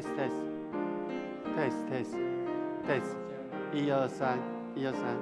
Test test test test test，一二三，一二三。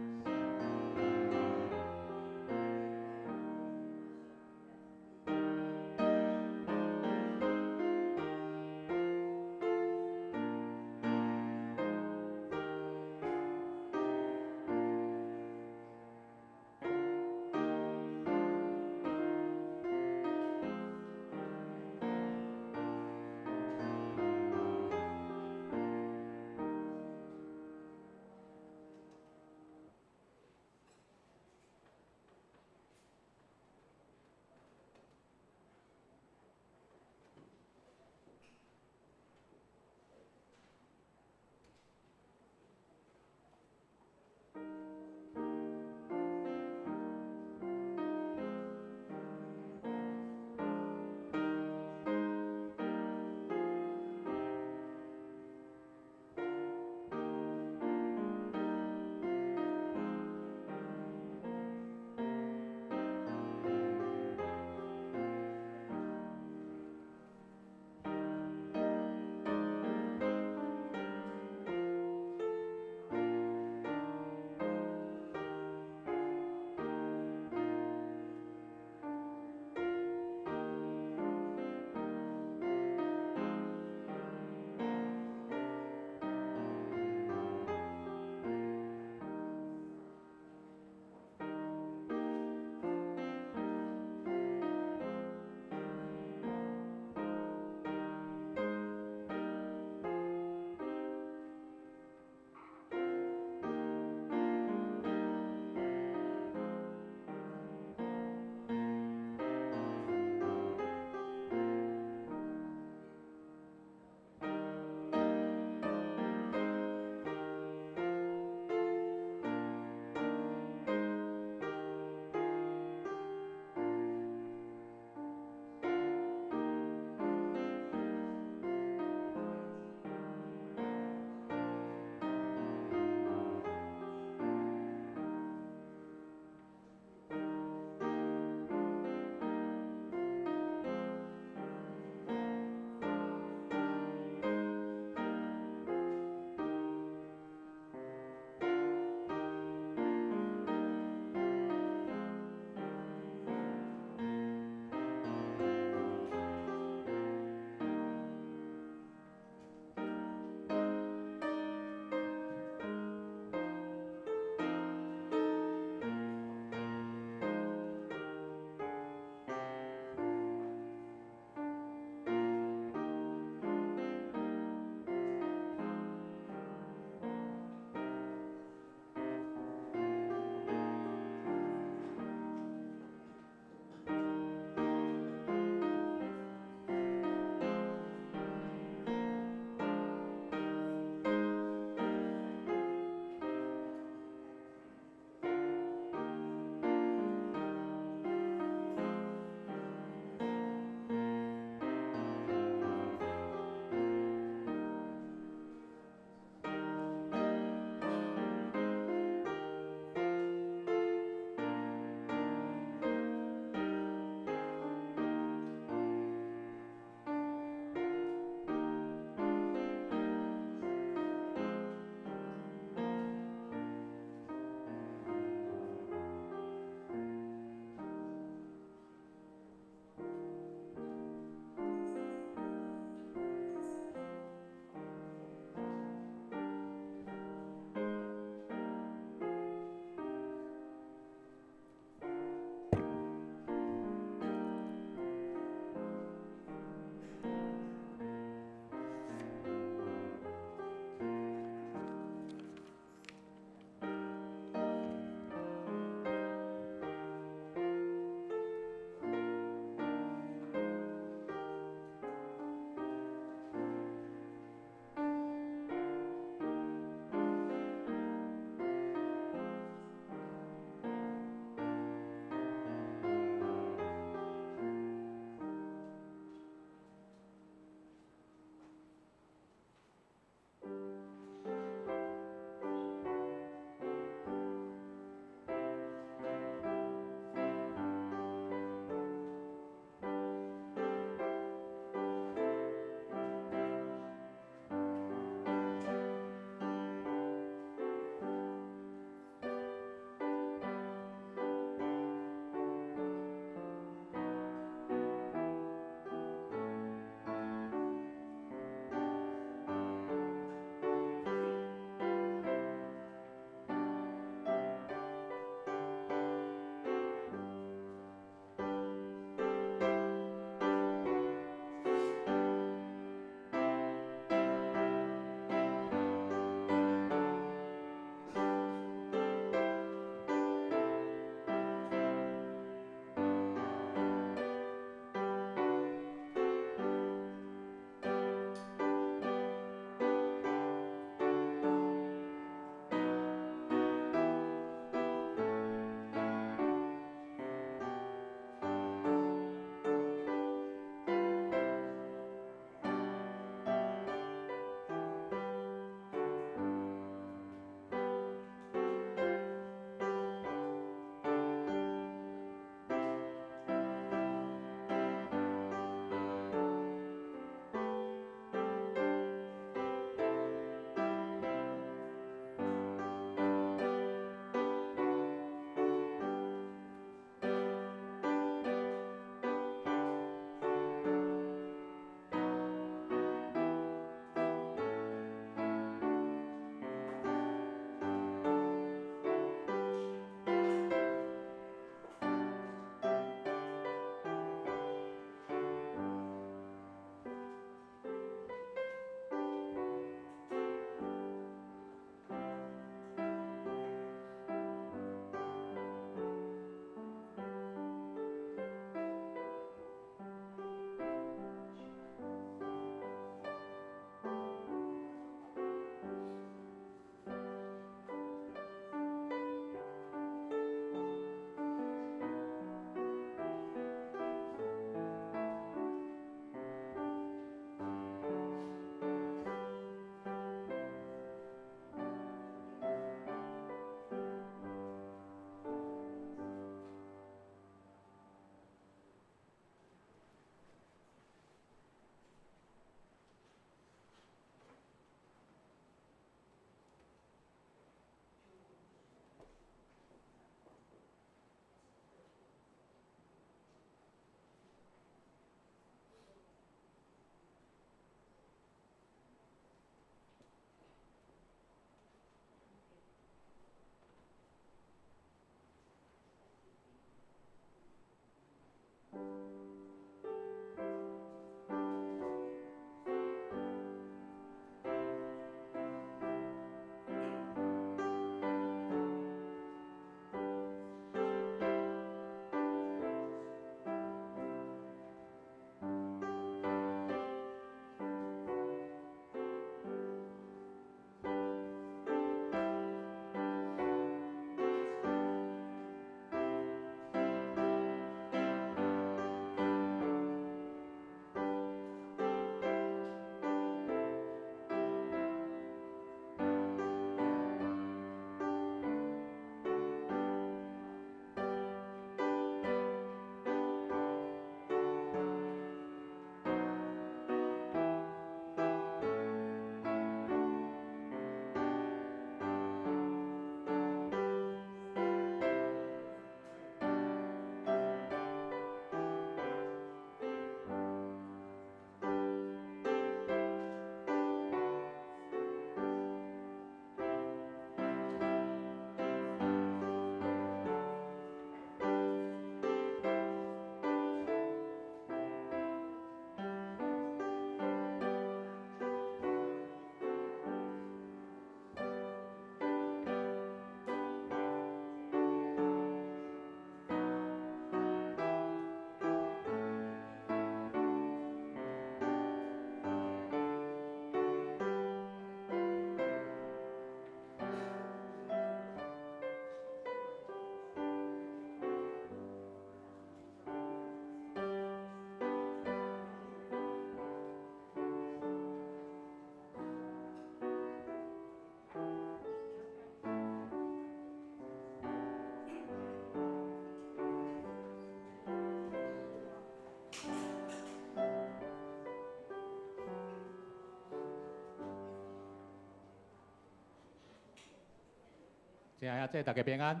親愛的，大家平安。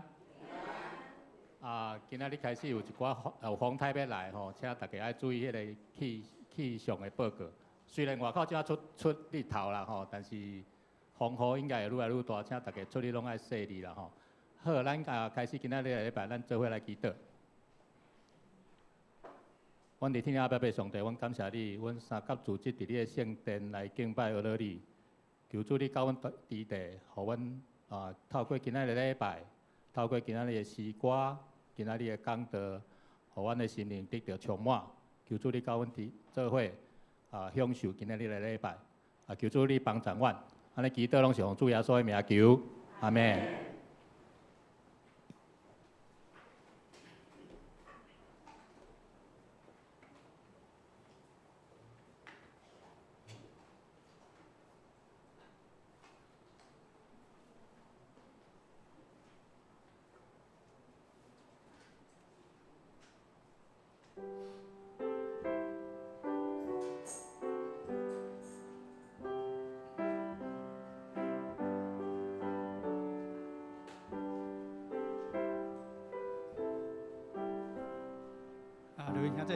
啊，今仔日開始有一寡有風颱欲來吼，請大家愛注意彼个氣象的報告。雖然外口這出出日頭啦吼，但是風雨應該會愈來愈大，請大家出去攏愛細膩啦吼。好，咱啊開始今仔日的禮拜，咱做伙來祈禱。阮佇天阿爸上帝，阮感謝你，阮三甲組織佇你的聖殿來敬拜阿羅你。求主你佮阮佇地，予阮啊透過今仔日禮拜，透過今仔日的詩歌，今仔日的講道，予阮的心靈得著充滿。求主你佮阮佇做伙啊，享受今仔日的禮拜。啊，求主你幫助阮，按呢祈禱攏是奉主耶穌的名求，阿們。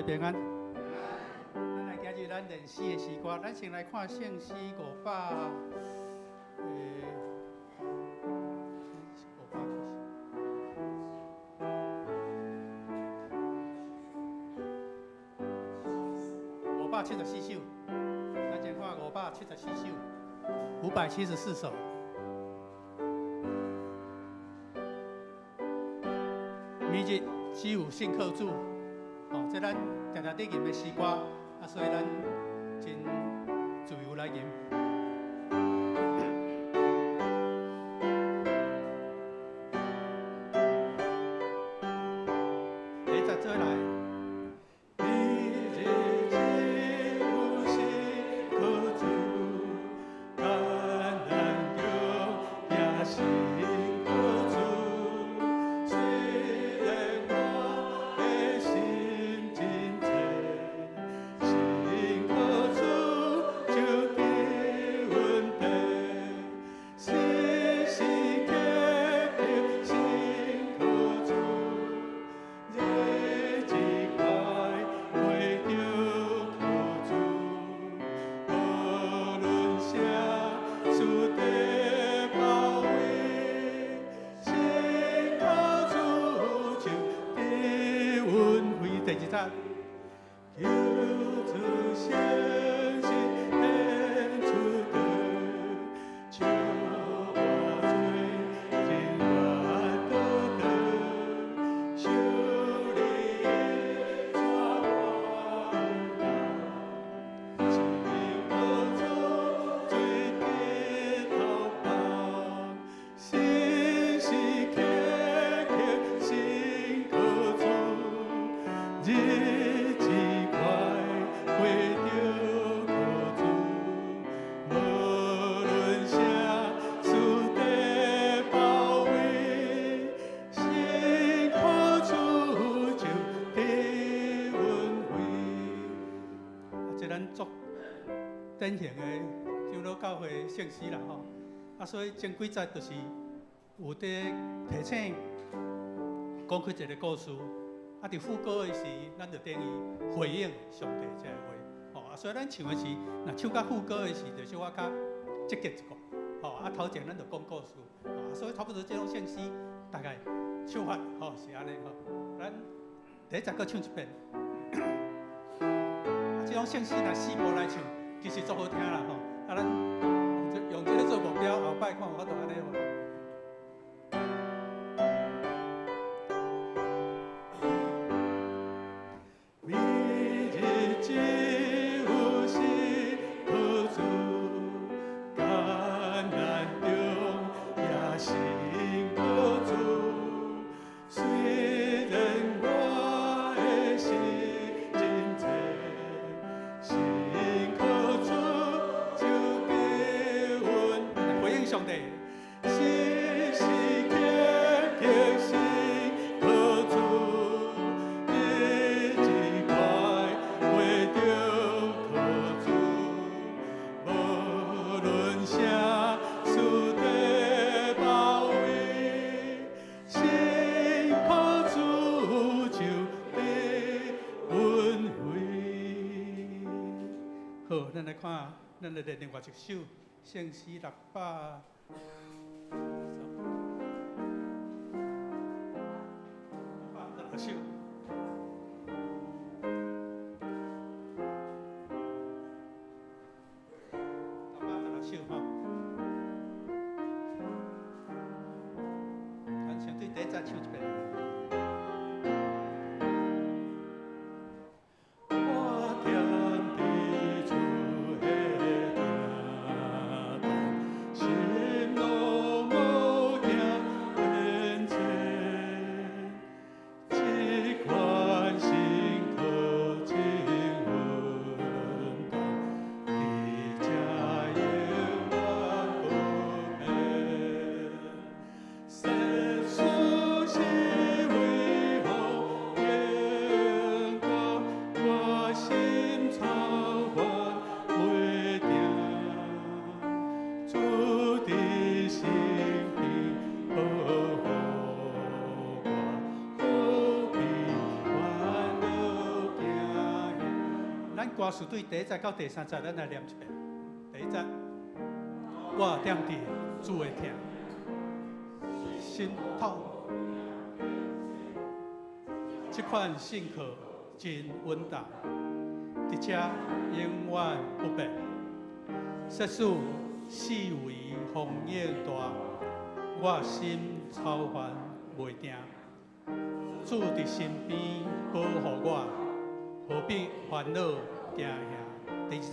平安。咱來今日咱練詩的詩歌，咱先來看聖詩五百，574首。咱先看574首，574首。每日只有信靠主。哦，這咱常常佇吟的詩歌，啊，所以咱真自由來吟。第一節做來。每日只有信靠主，艱難中也信靠主，雖然我的心真濟，信靠主就得穩定，時時刻刻信靠主，日子快過著靠主，無論啥事的包圍，信靠主就得穩回。第二節，求主顯現出的，求我罪永遠得得，求你帶我信靠主最低頭幫，時時刻刻信靠主，日子快過著靠主，無論啥事的包圍，信靠主就得穩回。啊，這咱足典型的長老教會聖詩啦吼。啊，所以前幾節就是有佇提醒講開一個故事。啊，佇副歌的時，咱就等於回應上帝這個話。吼，啊，所以咱唱的時，若唱到副歌的時，就小可較積極一寡。吼，啊，頭前咱就講故事。啊，所以差不多這種聖詩大概唱法吼是按呢吼。咱第一節閣唱一遍。啊，這種聖詩若四步來唱，其實足好聽啦吼。啊，咱用這個做目標，後擺看有法度按呢無？每日只有信靠主，艱難中也信靠主，雖然我的心真濟，信靠主就得穩。回應上帝。好，咱來看，咱來練另外一首聖詩六百。626首。616首吼。咱先對第一節唱一遍。我踮佇主的疼痛，心攏無驚變遷，這款信靠真穩當，佇這永遠不變。世事是為風榮光，我心操煩袂定。主佇身邊保護我，何必煩惱驚嚇？咱歌詞對第一節到第三節，咱來念一遍。第一節，我踮佇主的疼，心痛，這款信靠真穩當，佇這永遠不變。即使四圍風湧大，我心操煩袂定。主佇身邊保護我，何必煩惱驚嚇？第二節，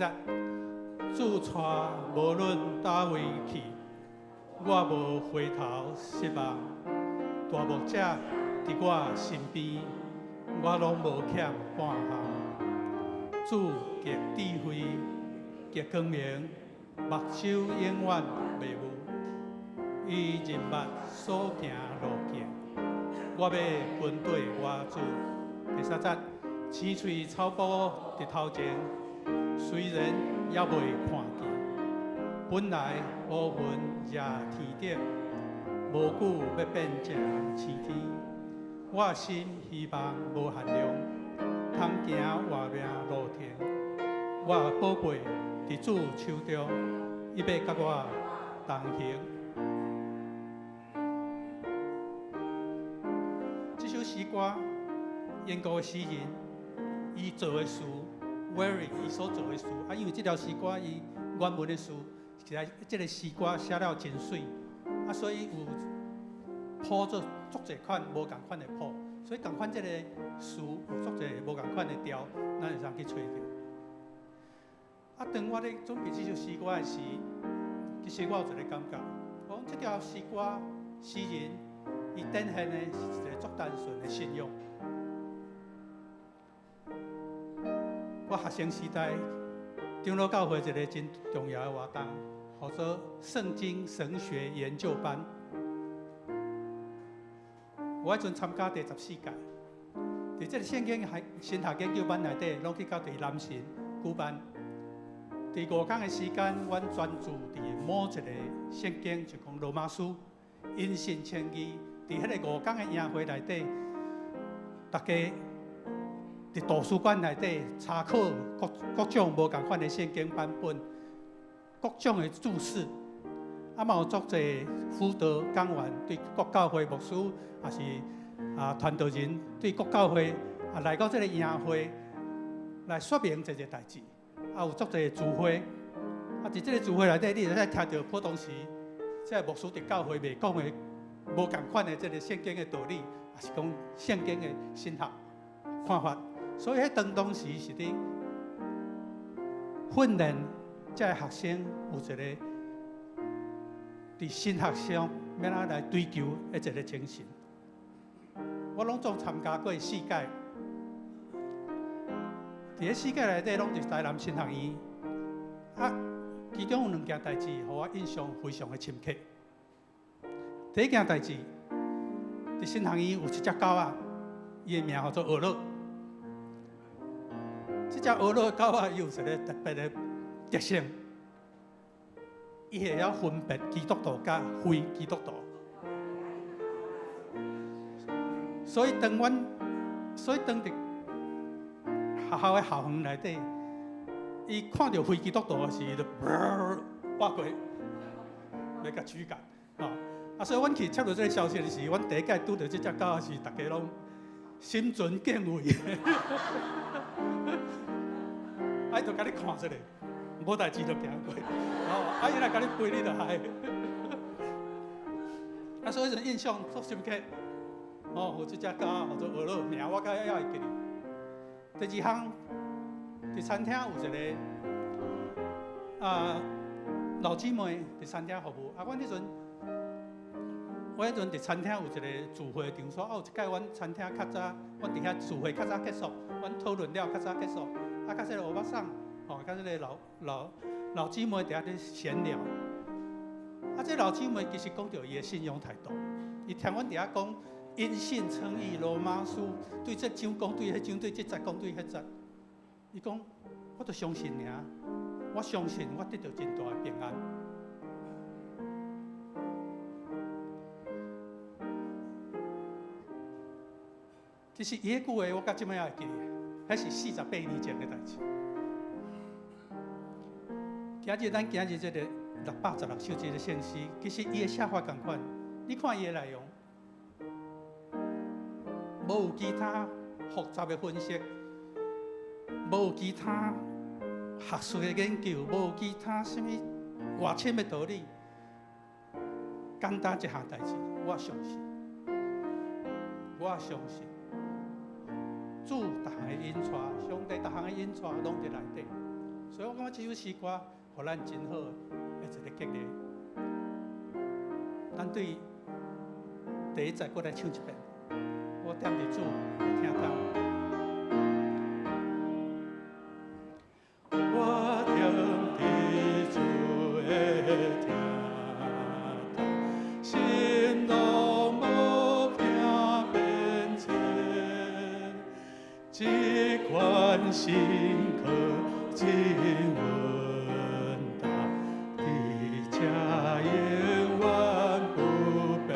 主帶無論佗位去，我無回頭失望。大牧者佇我身邊，我攏無欠半項。主極智慧，極光明，目睭永遠袂霧。伊認捌所行路徑，我欲跟綴我主。第三節，青翠草埔佇頭前，雖然猶未看見，本來烏雲遮天頂，無久欲變成青天。我心希望無限量，通行活命路程。我寶貝佇主手中，伊欲佮我同行。這首詩歌，英國的詩人，伊做的詞，Waring 伊所做的詞，啊，因為這條詩歌伊原文的詞，實在這個詩歌寫了真媠，啊，所以有譜做足濟款無仝款的譜，所以仝款這個詞有足濟無仝款的調，咱會通去揣著。啊，當我咧準備這首詩歌的時，其實我有一個感覺，講這條詩歌詩人伊展現的是一個足單純的信仰。我學生時代，長老教會一個真重要的活動，號做聖經神學研究班。我彼陣參加第14屆，佇這個聖經學神學研究班內底，攏去到佇南神舉辦。佇5工的時間，阮專注佇某一個聖經，就講羅馬書，因信稱義。佇彼個五工的營會內底，大家佇圖書館內底查考各各種無仝款的聖經版本，各種的注釋，啊嘛有足濟輔導講員對各教會牧師，也是啊傳道人對各教會啊來到這個營會來說明這個代誌，啊有足濟聚會，啊佇這個聚會內底，你會使聽著普通時，這個牧師佇教會袂講的無仝款的這個聖經的道理，也是講聖經的神學看法。所以，彼當當時是佇訓練這個學生有一個佇神學上欲按怎來追求的一個精神。我攏總參加過四屆，佇彼四屆內底攏佇台南神學院。啊，其中有兩件代誌，予我印象非常的深刻。第一件代誌，佇神學院有一隻狗仔，伊的名號做俄樂。這隻俄樂狗仔，伊有一個特別的特性，伊會曉分別基督徒佮非基督徒。所以當佇學校的校園內底，伊看著非基督徒時，伊就挖過，欲共驅趕，吼。啊，所以阮去接著這个消息的時，阮第一擺拄著這隻狗時，逐家攏心存敬畏。啊，伊就共你看一下，無代誌就行過。哦，啊，伊若共你飛，你就害。啊，所以彼陣印象足深刻。哦，有這隻狗號做俄樂，名我到遐會記得。第二項，佇餐廳有一個啊老姊妹佇餐廳服務。啊，阮彼陣，我彼陣佇餐廳有一個聚會場所，啊，有一擺阮餐廳較早，阮佇遐聚會較早結束，阮討論了較早結束，啊，佮這個歐巴桑，吼，佮這個老姊妹佇遐咧閒聊。啊，這老姊妹其實講著伊的信仰態度，伊聽阮佇遐講因信稱義羅馬書，對這章講對彼章，對這節講對彼節。伊講，我著相信爾，我相信我得著真大的平安。其實伊彼句話，我到這擺猶會記得，彼是48年前的代誌。今日咱今日這个616首這个聖詩，其實伊的寫法仝款，你看伊的內容，無有其他複雜的分析，無有其他學術的研究，無有其他啥物外深的道理，簡單一項代誌，我相信，我相信，主逐項的引帶，上帝逐項的引帶，攏佇內底，所以我感覺這首詩歌，予咱真好的一个激勵。咱對第一節閣來唱一遍，我踮佇主的疼痛。我踮佇主的疼痛，心內無驚變遷，這款心靠真穩當，佇這永遠不變。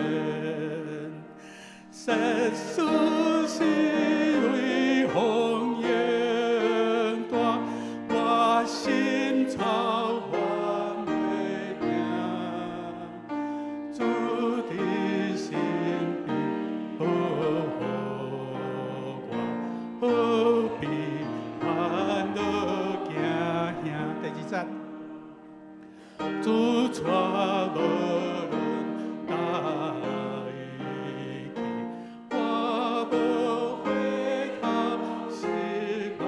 世事是為風湧大，我心草原袂驚。主佇身邊保護我，何必煩惱驚嚇？第二節，主帶無論佗位去，我無回頭失望。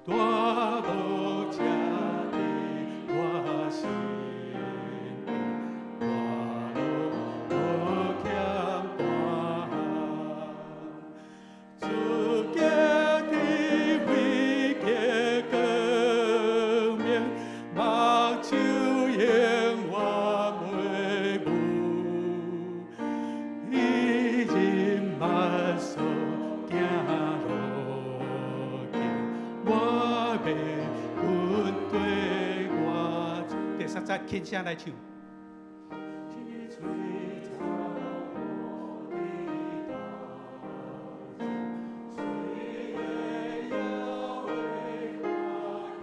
大牧者佇我身邊，我攏無欠半項。主極智慧極光明，目睭永遠袂霧。伊人目所行路徑，我欲跟綴我主。第三節，輕聲來唱。一喙草的頭，歲月猶會過去，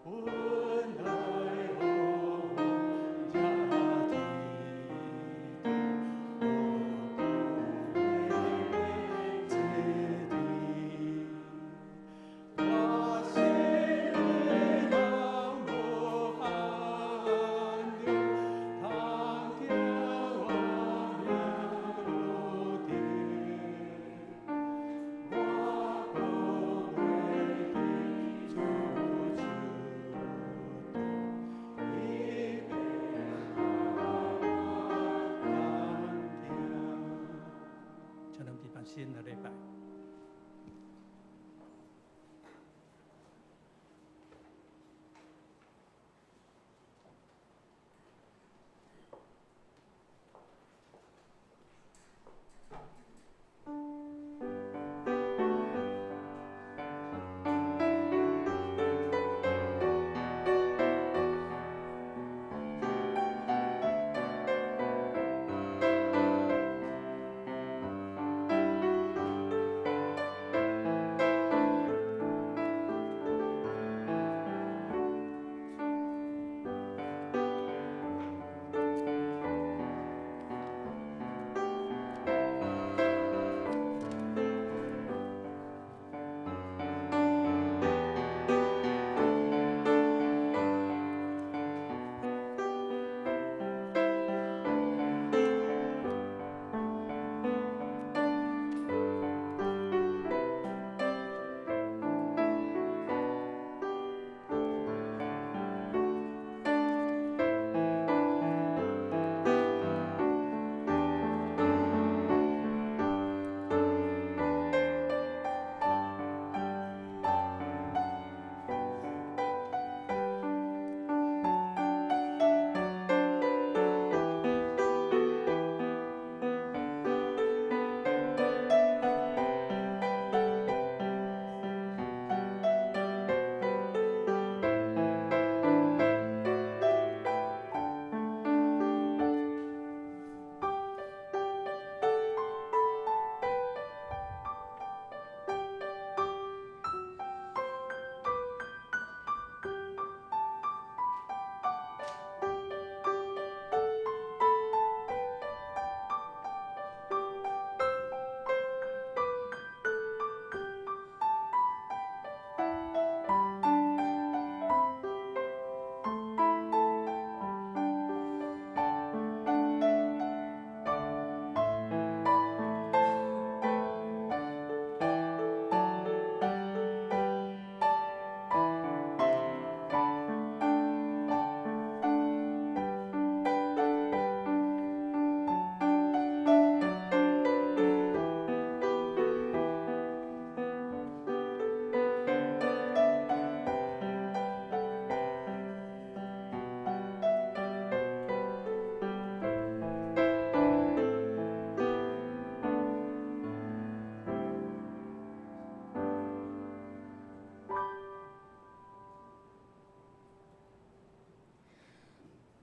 本來好這天地，何故這地？我心人無限量，通叫我命無定。我無袂佇主手中，伊欲我同行。請咱佇辦新的禮拜。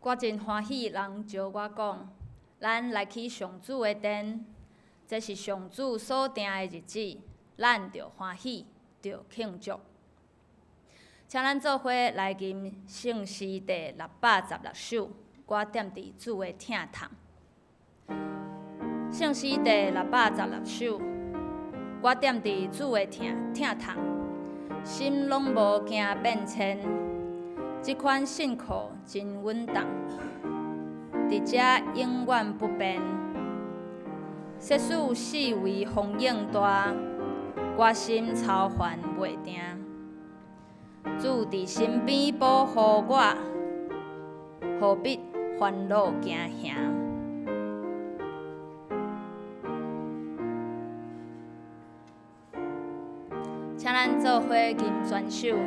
我真歡喜人招我講，咱來去上主的殿，這是上主所定的日子，咱著歡喜，著慶祝。請咱做伙來吟聖詩第616首，我踮佇主的疼痛。聖詩第616首，我踮佇主的疼疼痛，心攏無驚變遷。這款信靠真穩當，佇遮永遠不變。即使四圍風湧大，我心操煩袂定。主佇身邊保護我，何必煩惱驚嚇？請咱做伙吟全首。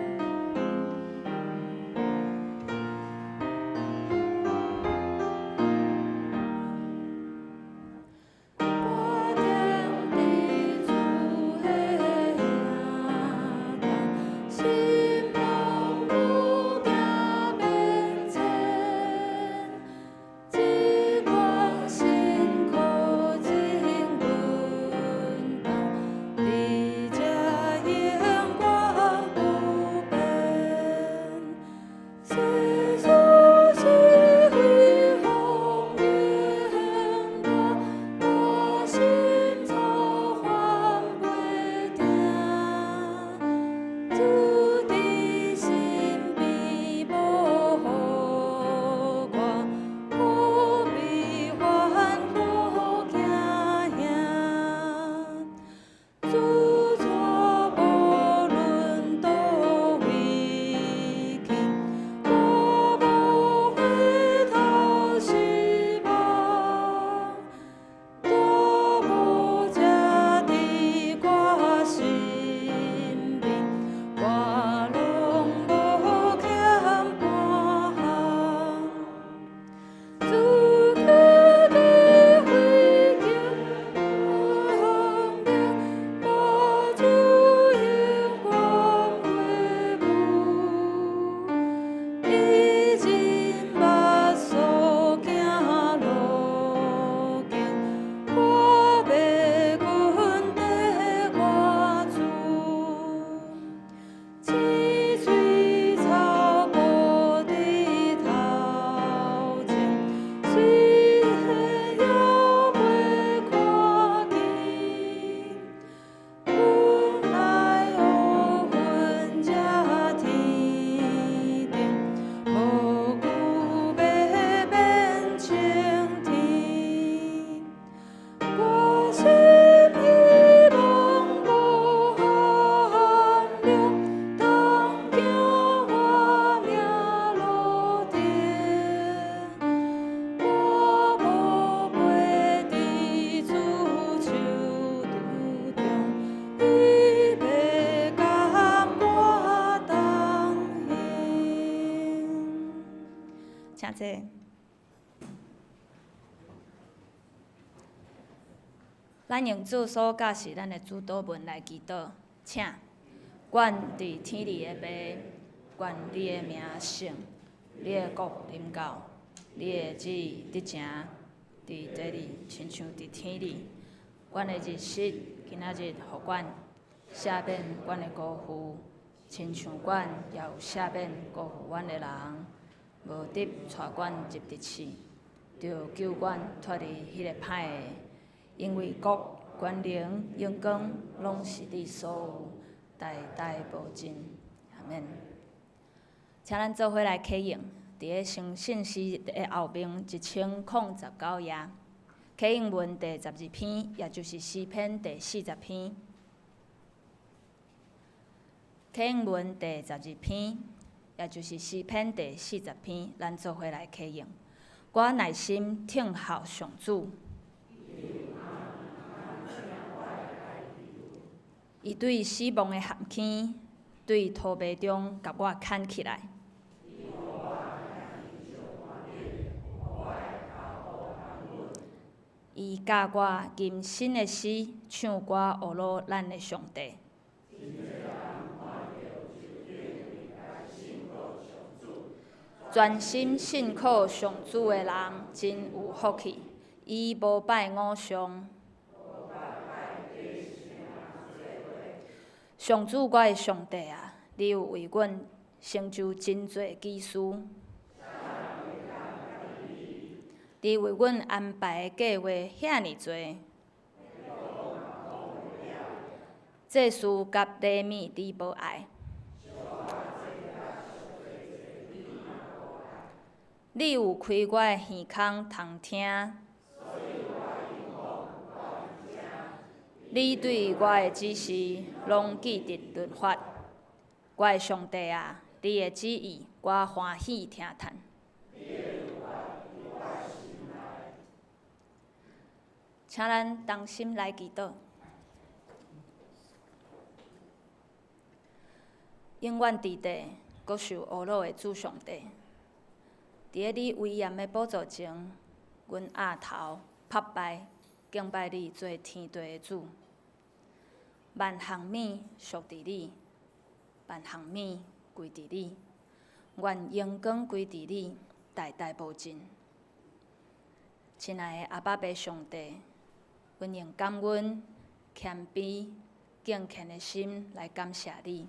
請坐。咱用主所教示咱的主禱文來祈禱，請。阮佇天裡的父，願你的名聖，你的國臨到，你的旨意得成，佇地裡親像佇天裡。阮的日食今仔日予阮，赦免阮的辜負，親像阮也有赦免辜負阮的人。無得帶阮入敵試，著救阮脫離彼個歹的，因為國、權能、榮光，攏是你所有，代代無盡。阿們。請咱做伙來啟應，佇个聖聖詩的後面1019頁，啟應文第12篇，也就是詩篇第40篇。啟應文第12篇。也就是詩篇第40篇，咱做伙來啟應。我耐心聽候上主，伊對死亡的陷坑，對塗糜中共我牽起來。伊教我吟新的詩，唱歌呵咾咱的上帝。專心信靠上主的人真有福氣，伊無拜偶像。上主，我的上帝啊，你有為阮成就真濟奇事。你為阮安排的計劃遐爾濟，祭司佮禮物你無愛。你有開我的耳孔通聽，你對我的指示攏記佇律法。我的上帝啊，你的旨意我歡喜聽趁。請咱同心來祈禱。永遠佇地，閣受呵咾的主上帝，佇咧你威嚴的寶座前，阮額頭拍拜敬拜你做天地的主。萬項物屬佇你，萬項物歸佇你，願榮光歸佇你，代代無盡。親愛的阿爸父上帝，阮用感恩、謙卑、敬虔的心來感謝你，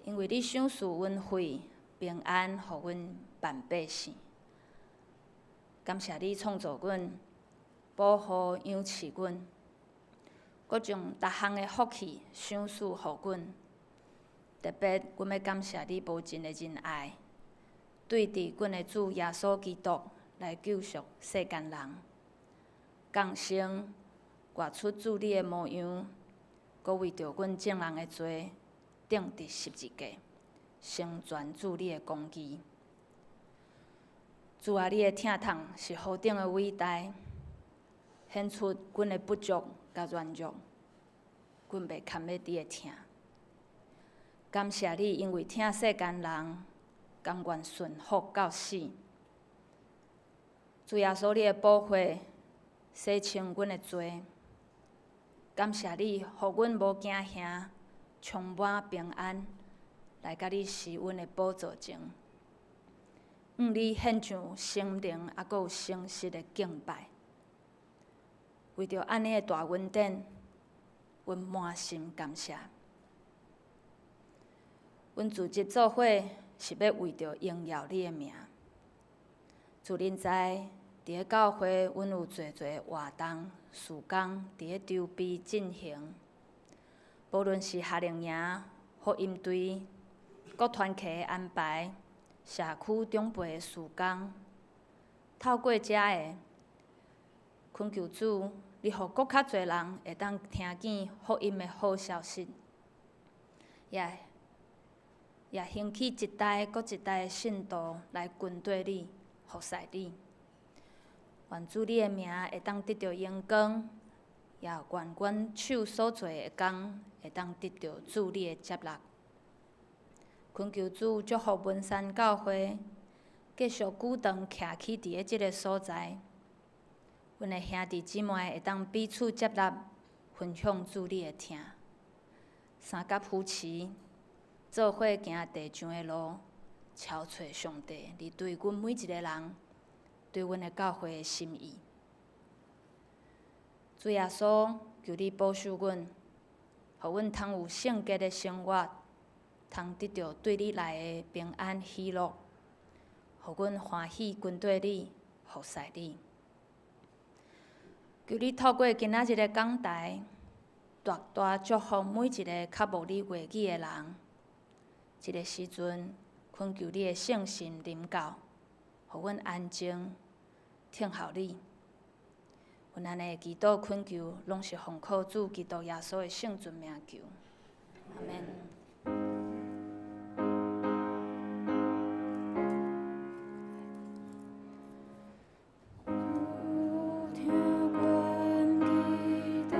因為你賞賜阮惠平安，予阮萬百姓。感謝你創造阮，保護養飼阮，閣將逐項的福氣賞賜予阮。特別，阮欲感謝你無盡的仁愛，對佇阮的主耶穌基督來救贖世間人，降生活出主你的模樣，閣為著阮眾人的罪，釘佇十字架，成全主你的公義。主啊，你的疼痛是何等的偉大，顯出阮的不足佮軟弱，阮袂堪欲你的疼。感謝你，因為疼世間人，甘願順服到死。主耶穌，你的寶血洗清阮的罪。感謝你，予阮無驚嚇，充滿平安，來佮你施恩的寶座前，向你獻上心靈猶閣有誠實的敬拜。為著按呢的大恩典，阮滿心感謝。阮組織做伙是欲為著榮耀你的名。主恁知，佇咧教會，阮有濟濟活動、事工佇咧籌備進行。無論是夏令營、福音隊、各團契的安排、社區長輩的事工，透過遮个，懇求主，你予閣較濟人會當聽見福音的好消息，也興起一代閣一代的信徒來跟綴你、服侍你。願主你的名會當得著榮光，也願阮手所做的工會當得著主你的接納。懇求主祝福文山教會，繼續久長徛起佇咧這个所在。阮的兄弟姊妹會當彼此接納，分享主你的疼，相佮扶持，做伙行地上的路，朝揣上帝，你對阮每一个人，對阮的教會的心意。主耶穌，求你保守阮，予阮通有聖潔的生活，通得著對你來的平安喜樂，予阮歡喜跟綴你，服侍你。求你透過今仔日的講台，大大祝福每一个較無你話語的人。這个時陣，懇求你的聖神臨到，予阮安靜聽候你。阮按呢祈禱懇求，攏是奉靠主基督耶穌的聖尊名求。阿們。主聽阮祈禱。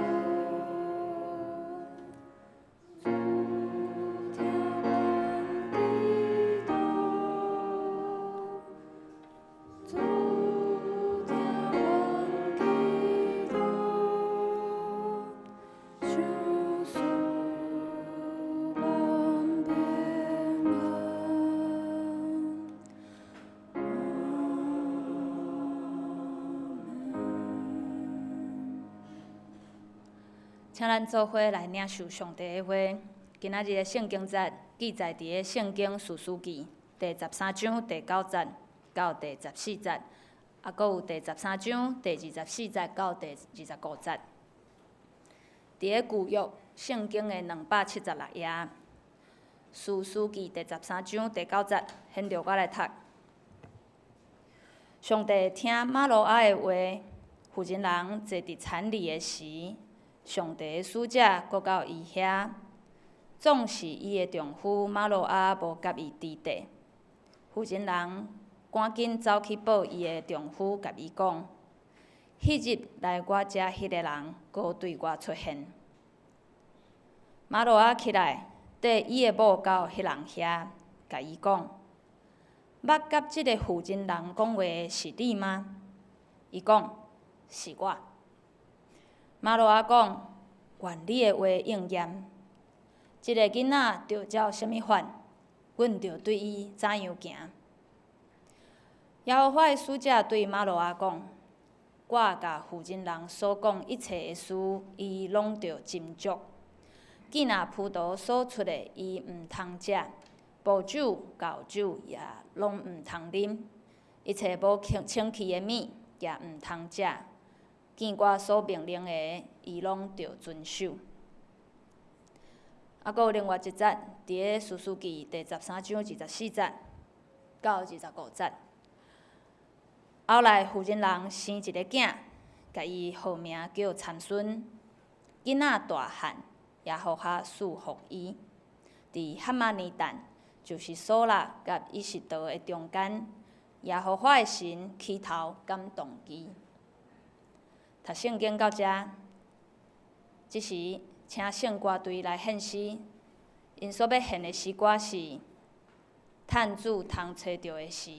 請咱做伙來領受上帝的話。今仔日的聖經節記載佇个聖經士師記第十三章第九節到第十四節，啊，閣有第十三章第二十四節到第二十五節。佇个舊約聖經的276頁，士師記第十三章第九節，現著我來讀。上帝聽瑪挪亞的話，婦人人坐佇田裡的時，上帝的使者閣到伊遐，總是伊的丈夫瑪挪亞無佮伊佇地。婦人人趕緊走去報伊的丈夫，共伊講：彼日來我遮彼个人，閣對我出現。瑪挪亞起來，綴伊的某到彼人遐，共伊講：捌佮這个婦人人講話的是你嗎？伊講：是我。瑪挪亞講：願你的話應驗。這個囡仔著照啥物款，阮著對伊怎樣行。耶和華的使者對瑪挪亞講：我共婦人人所講一切的事，伊攏著斟酌。見若葡萄所出的，伊毋通食；薄酒、厚酒也攏毋通啉。一切無清氣的物也毋通食。見我所命令的，伊攏著遵守。啊，閣有另外一節，佇个士師記第十三章二十四節到二十五節。後來婦人人生一个囝，共伊號名叫參孫。囡仔大漢，耶和華賜福伊。佇哈瑪尼但，就是瑣辣佮以實陶的中間，耶和華的神起頭感動伊。讀聖經到遮，這時請聖歌隊來獻詩，𪜶所欲獻的詩歌是《趁主通揣著的時》。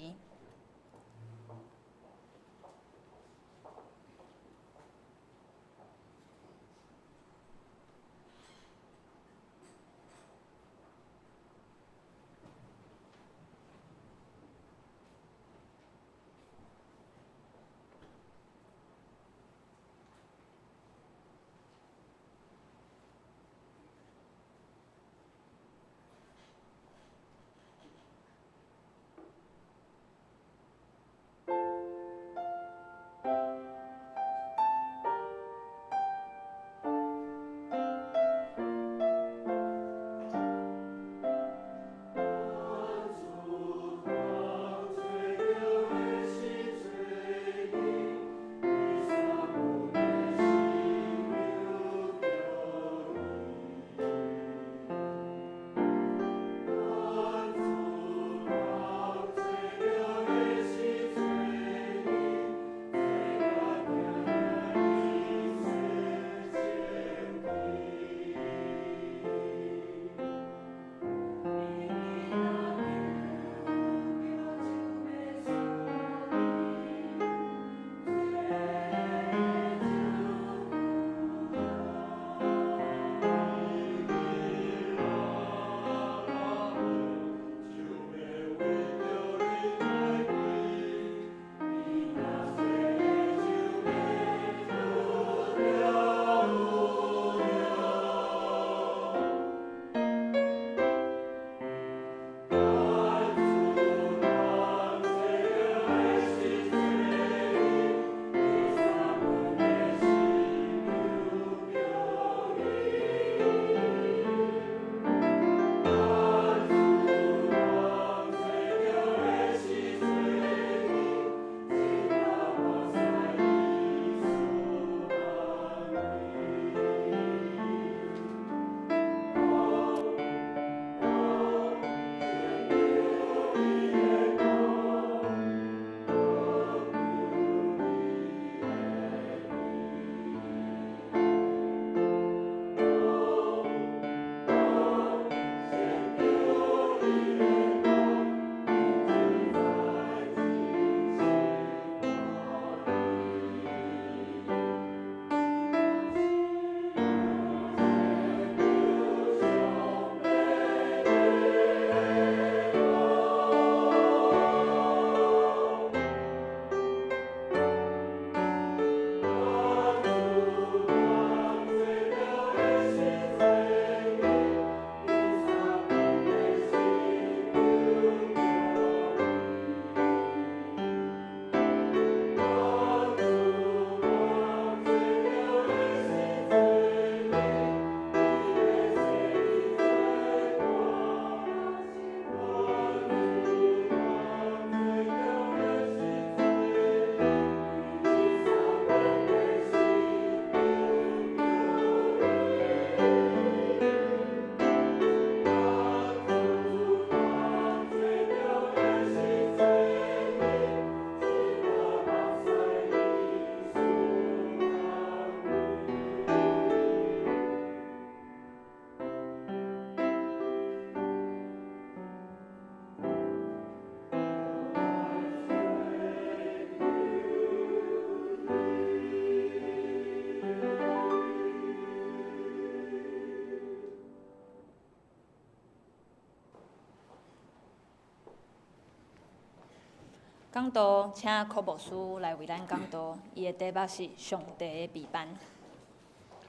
講道，請柯牧師來為咱講道，伊的題目是上帝的備辦。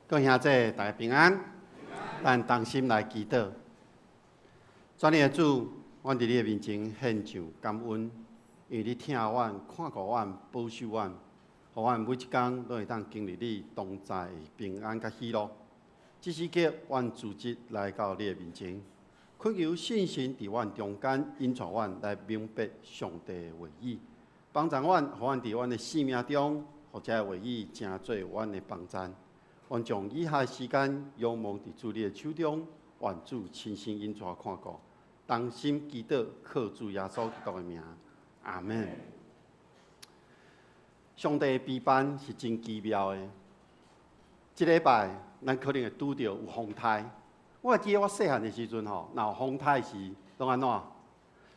各位兄弟，大家平安。咱同心來祈禱。全能的主，阮佇你的面前獻上感恩，因為你疼阮、看顧阮、保守阮，予阮每一工攏會當經歷你同在的平安佮喜樂。這時刻，阮組織來到你的面前，懇求聖神佇阮中間引導阮來明白上帝的話語，幫助阮，予阮佇阮的生命中，予這个話語成做阮的幫贊。阮將以下的時間仰望佇主你的手中，願主親身引導看顧，同心祈禱，靠主耶穌基督的名，阿門。上帝的備辦是真奇妙的。這禮拜咱可能會拄著有風颱。我會記得我細漢的時陣吼，若有風颱時，攏按怎？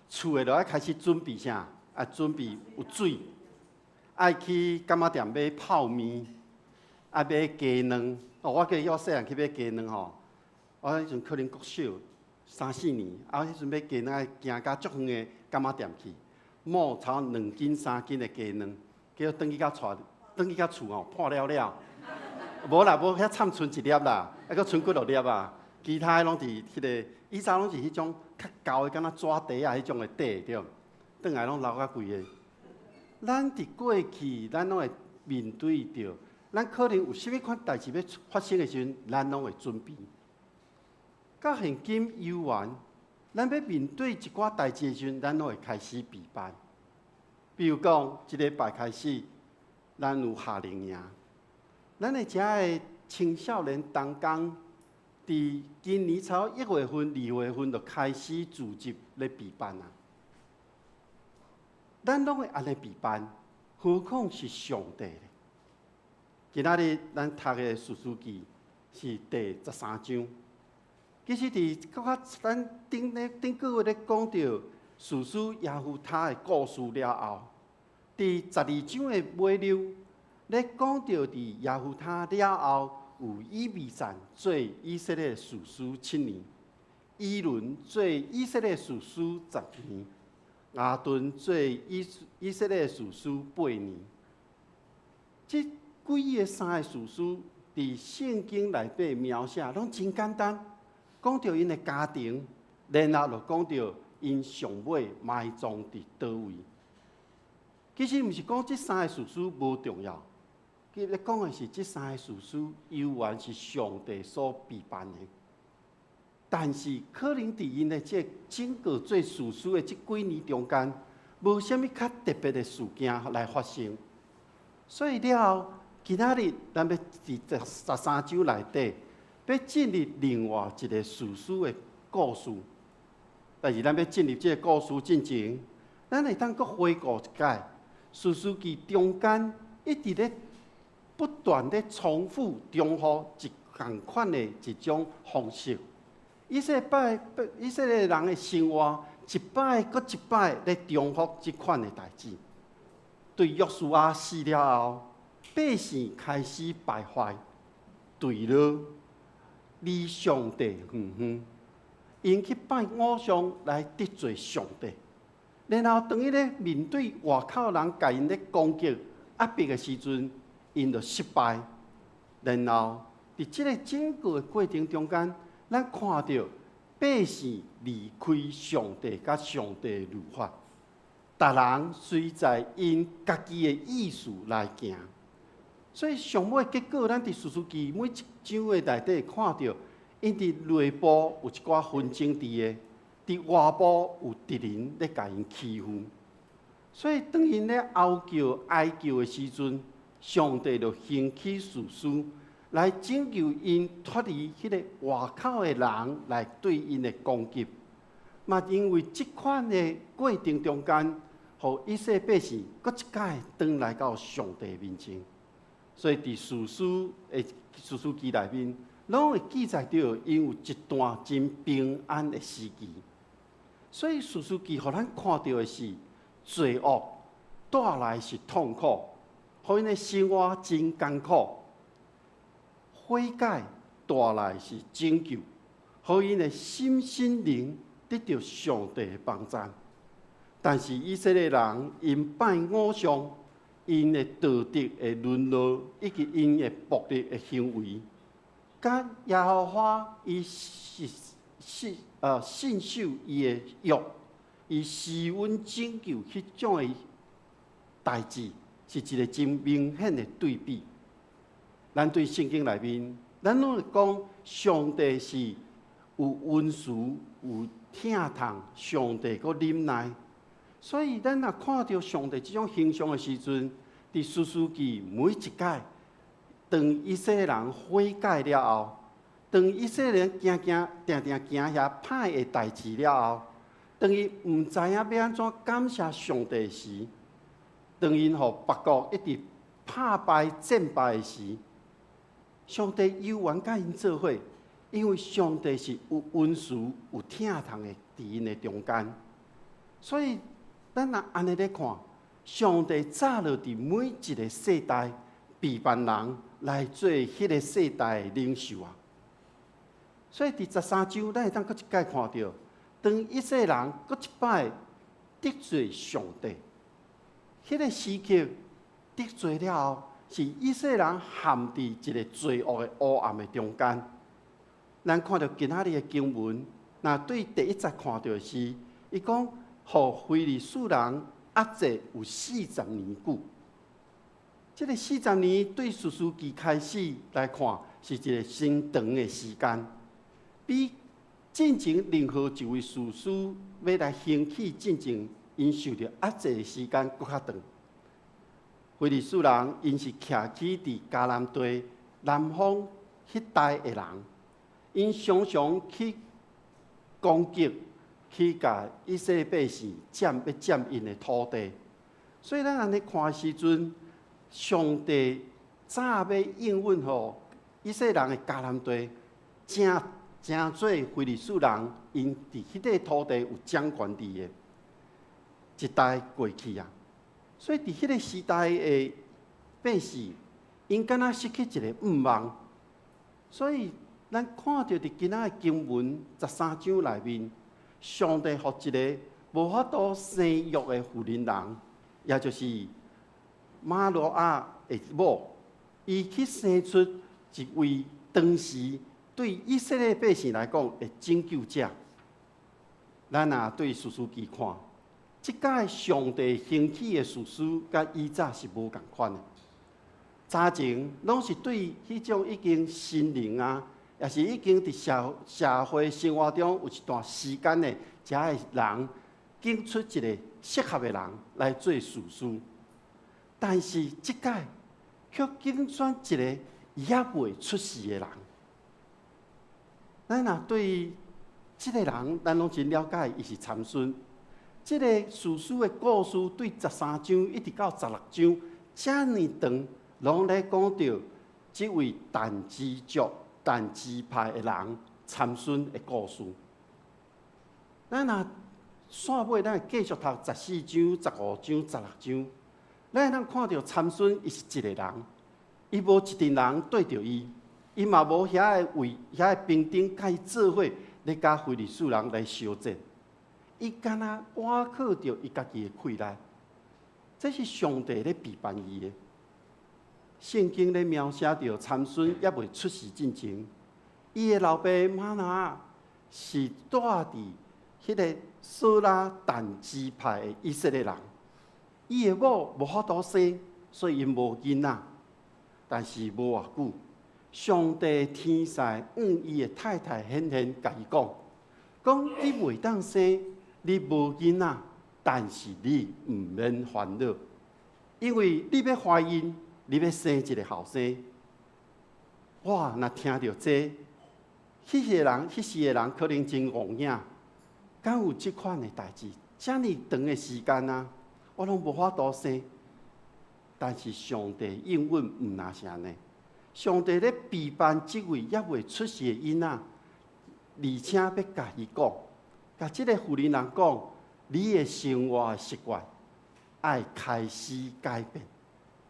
厝的就愛開始準備啥？愛準備有水，愛去柑仔店買泡麵，愛買雞卵。哦，我記得我細漢去買雞卵吼，我彼陣可能國小三四年，啊，彼陣買雞卵愛行到足遠的柑仔店去，摸差不多2斤3斤的雞卵，結果轉去到厝，轉去到厝吼破了了。無啦，無遐慘賰一粒啦，還閣賰幾落粒啊。其他的攏佇彼个，以前攏是彼種較厚的，敢若紙袋仔彼種的底對。轉來攏流甲規个。咱佇過去，咱攏會面對著，咱可能有啥物款代誌欲發生的時陣，咱攏會準備。到現今猶原，咱欲面對一寡代誌的時陣，咱攏會開始備辦。比如講，這禮拜開始，咱有夏令營，咱的遮的青少年同工，佇今年差不多1月份、2月份就開始組織咧備辦啊。咱攏會按呢備辦，何況是上帝咧？今仔日咱讀的士師記是第13章。其實佇閣較咱頂咧頂個月咧講著士師耶夫他的故事了後，佇12章的尾溜咧講著佇耶夫他了後，有以笏讚做以色列士師7年，以倫做以色列士師10年，亞頓做以色列士師8年。這幾个三个士師佇聖經內底描寫攏真簡單，講著𪜶的家庭，然後就講著𪜶上尾埋葬佇佗位。其實毋是講這三個士師無重要，其實講的是這三個士師猶原是上帝所備辦的。但是可能佇𪜶的這整個做士師的這幾年中間，無啥物較特別的事件來發生。所以了後，今仔日咱欲佇13章內底，欲進入另外一個士師的故事。但是咱欲進入這個故事進前，咱會當閣回顧一擺，士師記中間一直咧不斷咧重複重複一仝款的一種方式。以色列人的生活，一擺閣一擺咧重複這款的代誌。對約書亞死了後，百姓開始敗壞，墜落，離上帝遠遠，𪜶去拜偶像來得罪上帝。然後當伊咧面對外口人共𪜶咧攻擊壓迫的時陣，𪜶就失敗。然後佇這个整個的過程中間，咱看著百姓離開上帝佮上帝的律法，逐人隨在𪜶家己的意思來行。所以上尾結果，咱佇士師記每一章的內底看著，𪜶佇內部有一寡紛爭佇的，佇外部有敵人咧共𪜶欺負。所以當𪜶咧哀叫哀求的時陣，上帝就興起士師來拯救𪜶脫離彼个外口的人來對𪜶的攻擊。嘛，因為這款的過程中間，予以色列百姓閣一擺轉來到上帝面前。所以佇士師的士師記內面，攏會記載著𪜶有一段真平安的時期。所以士師記予咱看著的是罪惡帶來是痛苦，予𪜶的生活真艱苦。悔改帶來是拯救，予𪜶的心心靈得著上帝的幫贊。但是以色列人𪜶拜偶像，𪜶的道德的淪落，以及𪜶的暴力的行為，佮耶和華伊是信守伊的約，伊施恩拯救彼種的代誌，是一個真明顯的對比。咱對聖經內面，咱攏會講上帝是有恩慈、有疼痛，上帝閣忍耐。所以咱若看著上帝這種形象的時陣，佇士師記每一擺，當以色列人悔改了後，當以色列人行行定定行遐歹的代誌了後，當伊毋知影欲按怎感謝上帝時，當𪜶予別國一直拍敗戰敗的時，上帝猶原佮𪜶做伙，因為上帝是有恩慈、有疼痛的，佇𪜶的中間。所以，咱若按呢咧看，上帝早就佇每一個世代備辦人來做彼個世代的領袖啊。所以，佇十三章，咱會當閣一擺看著，當以色列人閣一擺得罪上帝，彼個時刻得罪了後，是以色列人陷佇一個罪惡的黑暗的中間。咱看著今仔日的經文，若對第一節看著的是，伊講，予非利士人壓制有四十年久。這個四十年對士師記開始來看，是一個相長的時間，比進前任何一位士師欲來興起進前，𪜶受著壓制的時間閣較長。非利士人𪜶是徛起佇迦南地南方彼帶的人，𪜶常常去攻擊，去共以色列百姓佔欲佔𪜶的土地。所以咱按呢看的時陣，上帝早欲應允予以色列人的迦南地，成成做非利士人，𪜶佇彼塊土地有掌權佇的一代過去啊。所以佇彼個時代的百姓，𪜶敢若失去一個向望。所以咱看著佇今仔的經文十三章內面，上帝予一個無法度生育的婦人人，也就是瑪挪亞的某，伊去生出一位當時對以色列百姓來講的拯救者。咱若對士師記看，這擺上帝興起的士師，佮以早是無仝款的。早前攏是對彼種已經新齡啊，抑是已經佇社會生活中有一段時間的遮的人，揀出一個適合的人來做士師。但是這擺卻揀選一個猶未出世的人。咱若對這個人，咱攏真了解，伊是參孫。這個士師的故事對十三章一直到十六章，遮爾長，攏咧講著這位但支族、但支派的人參孫的故事。咱若煞尾，咱會繼續讀十四章、十五章、十六章，咱會當看著參孫伊是一個人，伊無一陣人綴著伊，伊嘛無遐个位、遐个兵丁佮伊做伙咧佮非利士人來相戰。伊敢若倚靠著伊家己的氣力，這是上帝咧備辦伊的。聖經咧描寫著參孫猶未出世進前，伊的老爸瑪挪亞是住佇彼個瑣拉但支派的以色列人，伊的某無法度生，所以𪜶無囡仔。但是無偌久，上帝天使向伊的太太顯現，共伊講：講你袂當生，你無囡仔，但是你毋免煩惱，因為你欲懷孕，你欲生一個後生。哇！若聽著這，彼個人、彼時的人可能真戇影，敢有這款的代誌？遮爾長的時間啊，我攏無法度生。但是上帝應允毋若是按呢，上帝咧備辦這位猶未出世的囡仔，而且欲共伊講，共這個婦人人講，你的生活習慣愛開始改變，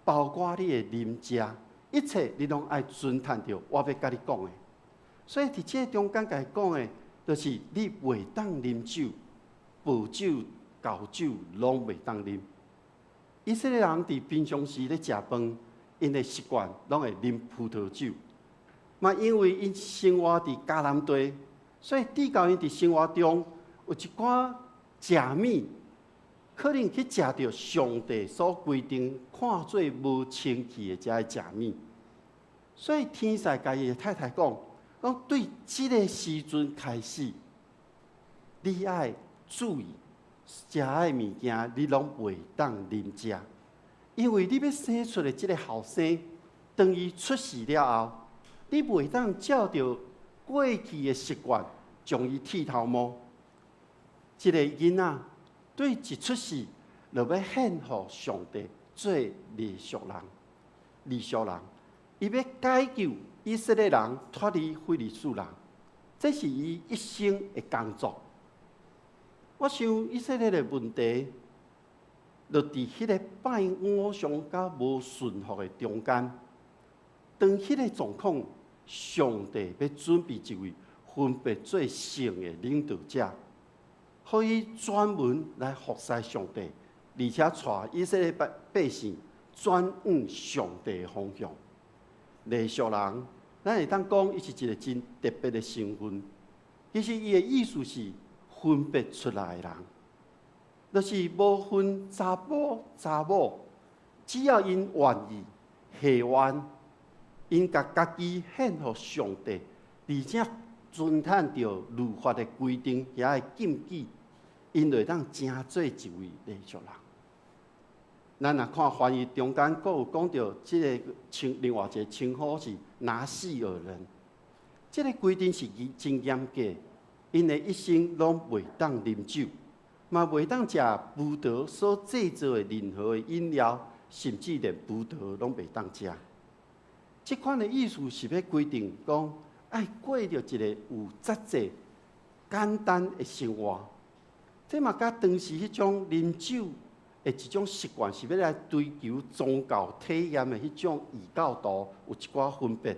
包括你的飲食，一切你攏愛遵趁著我欲共你講的。所以佇這個中間共伊講的，就是你袂當啉酒，葡酒厚酒攏袂當啉。以色列人佇平常時咧食飯，𪜶的習慣攏會啉葡萄酒。嘛，因為𪜶生活佇迦南地，所以致到𪜶佇生活中有一寡食物，可能去食著上帝所規定看做無清氣的這个食物。所以天使共伊的太太講，講對這个時陣開始，你愛注意食的物件，你攏袂當啉食，因為你欲生出的這个後生，當伊出世了後，你袂當照著過去的習慣將伊剃頭毛。這个囡仔對一出世就欲獻予上帝做利戍人，利戍人，伊欲解救以色列人脫離非利士人，這是伊一生的工作。我想以色列的問題，就佇彼个拜偶像佮無順服的中間。當彼个狀況，上帝欲準備一位分別做聖的領導者，予伊專門來服侍上帝，而且帶以色列百百姓轉往上帝的方向。利戍人，咱會當講，伊是一个真特別的身份。其實伊的意思是分別出來的人，就是無分查埔查某，只要𪜶願意下願，𪜶共家己獻予上帝，而且遵趁著律法的規定遐的禁忌，𪜶就會當成做一位利戍人。咱若看翻譯中間，閣有講著這个稱另外一个稱呼是拿細耳人，這个規定是真嚴格，𪜶的一生攏袂當啉酒，嘛袂當食葡萄所製作的任何的飲料，甚至連葡萄攏袂當食。這款的意思是欲規定講，愛過著一個有節制、簡單的生活。這嘛佮當時彼種啉酒的一種習慣，是欲來追求宗教體驗的彼種異教徒有一寡分別。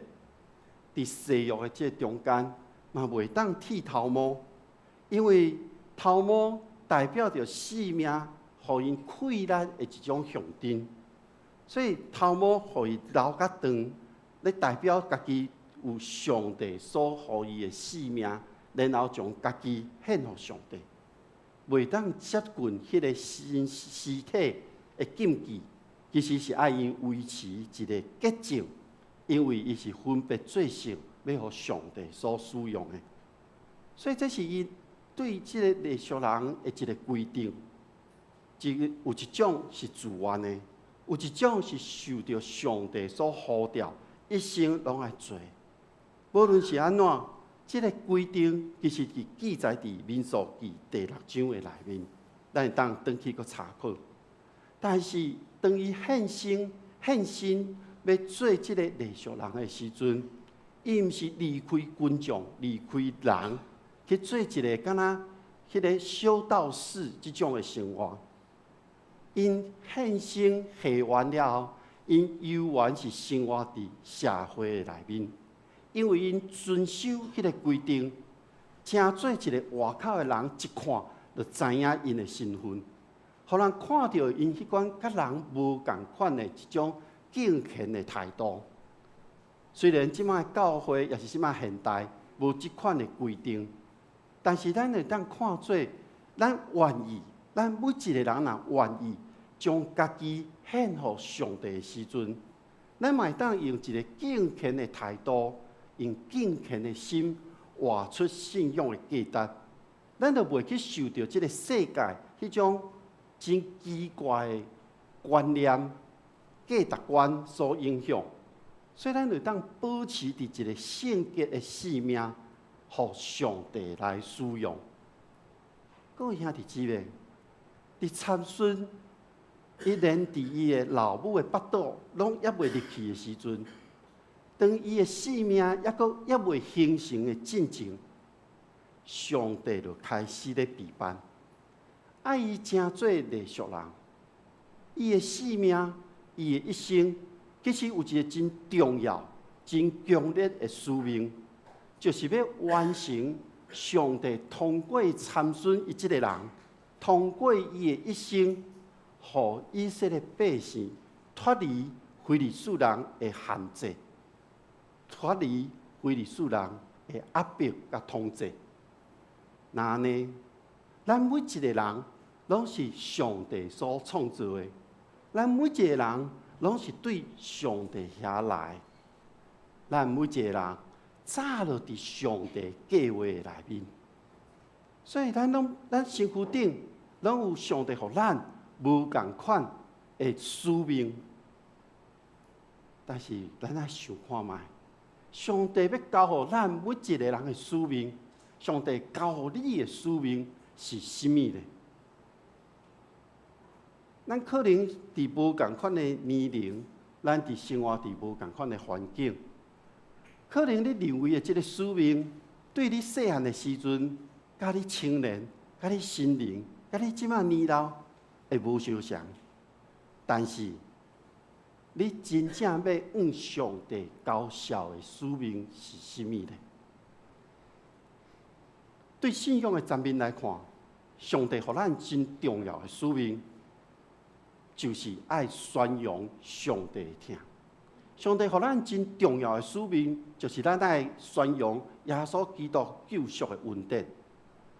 佇誓約的這个中間，嘛袂當剃頭毛，因為頭毛代表著性命，予𪜶氣力的一種象徵，所以頭毛予伊留較長，咧代表家己有上帝所予伊的性命，然後將家己獻予上帝，袂當接近彼个身屍體的禁忌，其實是愛𪜶維持一个潔淨，因為伊是分別做聖，欲予上帝所使用的，所以這是伊對這个利戍人的一个規定。一个有一種是自願的，有一種是受著上帝所呼召，一生攏愛做。無論是按怎，這个規定其實是記載佇民數記第六章的內面，咱會當轉去閣查考。但是當伊獻身獻身欲做這个利戍人的時陣，伊毋是離開群眾、離開人去做一个敢若彼个修道士這種的生活。𪜶獻身下願了後，𪜶猶原是生活佇社會的內面，因為𪜶遵守彼个規定，成做一个外口的人一看就知影𪜶的身份，予人看著𪜶彼款佮人無仝款的一種敬虔的態度。雖然這擺教會抑是這擺現代無這款的規定，但是咱會當看做，咱願意，咱每一个人若願意將家己獻予上帝的時陣，咱嘛會當用一个敬虔的態度，用敬虔的心活出信仰的價值，咱就袂去受著這个世界彼種真奇怪的觀念、價值觀所影響。所以咱就當保持佇一个聖潔的生命，予上帝來使用。各位兄弟姊妹，佇參孫，伊連佇伊的老母的腹肚攏猶未入去的時陣，當伊的生命猶閣猶未形成的進前，上帝就開始咧備辦，愛伊成做利戍人。伊的生命，伊的一生，其實有一个真重要、真強烈的使命，就是欲完成上帝通過參孫伊這个人，通過伊的一生，予以色列百姓脫離非利士人的限制，脫離非利士人的壓迫佮統治。若按呢，咱每一個人攏是上帝所創造的，咱每一個人攏是對上帝遐來，咱每一個人早就佇上帝計劃內面，所以咱攏咱身軀頂攏有上帝予咱無仝款的使命，但是咱愛想看覓，上帝欲交予咱每一個人的使命，上帝交予你的使命是啥物呢？咱可能佇無仝款的年齡，咱佇生活佇無仝款的環境，可能你認為的這个使命，對你細漢的時陣，佮你青年，佮你成年，佮你這馬年老會無相像，但是你真正欲向上帝交數的使命是啥物呢？對信仰的層面來看，上帝予咱真重要的使命，就是愛宣揚上帝的疼。上帝予咱真重要的使命，就是咱愛宣揚耶穌基督救贖的恩典。